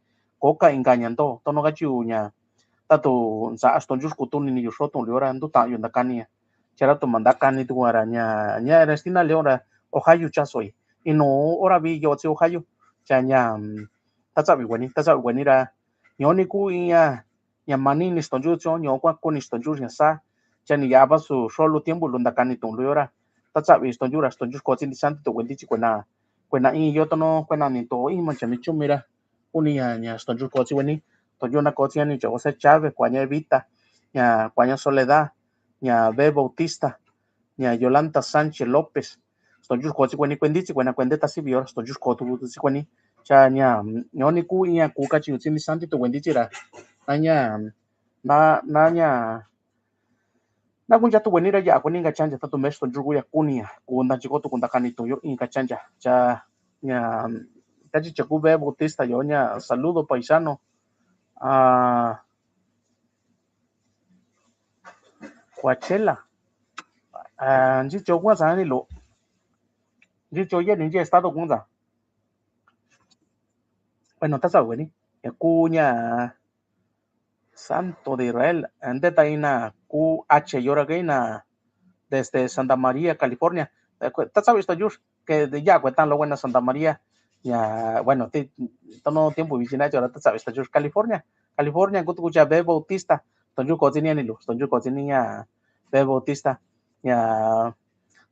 ko ka inka ña nto tono ka chi yu ña tatu nsa stonyu kutu ni ni yu so tu'un lu yora ndu ta yu nda kani ya cha ra tu ma nda kani tuku ra ña ña Ernestina León ra Ohio chaso i inu ora vi yo tsi Ohio cha ña ta tsavi kueni ta tsavi kueni ra ño ni ku iña ña mani ni stonyu tsi o ño kua ku ni stonyu ña sa cha ni ya va su so lu tiempo lu nda kani tu'un lu yora ta tsavi stonyu ra stonyu ko tsi nti santi tu kuentitsi kuena kuena in yo tono kuena ni to in ma cha mi chumi ra kuni ña ña stonyu ko tsi kueni stonyu na ko tsi ña ni cho José Chávez kua ña Evita ña kua ña Soledad ña Be Bautista ña Yolanda Sánchez López stonyu ko tsi kueni kuentitsi kuena kuentitsi ta sivi yora stonyu ko tu tsi kueni cha ña ño ni ku iña ku ka chi yu tsi nti santi tu kuentitsi ra na ña na na ña na ku ncha tu kueni ra ya kueni inka chancha tatu mexto nyu ku ya kuni ya ku nda chi ko tu ku nda kani tu yo inka chancha cha ña ka chi cha ku Be Bautista yo ña saludo paisano a Coachella a nchi cho kuan sa ni lo nchi cho ye ni nchi estado kuan sa bueno ta sa kueni ya ku ña Santo de Israel nde ta ina ku ache yora ke ina desde Santa María California ta sa visto yux ke ya kue tan lo buena Santa María ya bueno ti tono tiempo vicina chora ta sa visto yux California California ku tu ku cha Be Bautista stonyu ko tsi ni ani lu stonyu ko tsi ni ya Be Bautista ya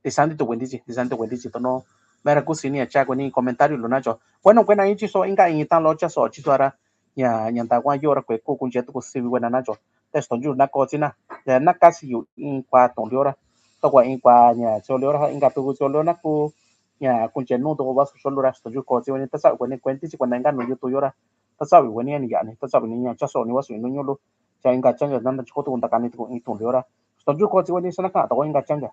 ti santi tu kuentitsi ti santi tu kuentitsi tono mera ku sini ya cha kueni comentario lu na cho bueno kuena in chi so inka in tan lo cha so chi so ara ña ña nda kuan yora kue ku kunche tu ku sivi kuena na cho te stonyu na ko tsi na ya na kasi yu in kua tu'un lu yora to kua in kua ña cho lu yora inka tu ku cho lu na ku ña kunche nu tu ku va su so lu ra stonyu ko tsi kueni ta sa kueni kuentitsi kuena inka nu yu tu yora ta sa kueni ni ya ni ta sa kueni ña cha so ni va su nu ñu lu cha inka chancha nanda chi ko tu ku nda kani tu ku in tu'un lu yora stonyu ko tsi kueni sa na ka to ko inka chancha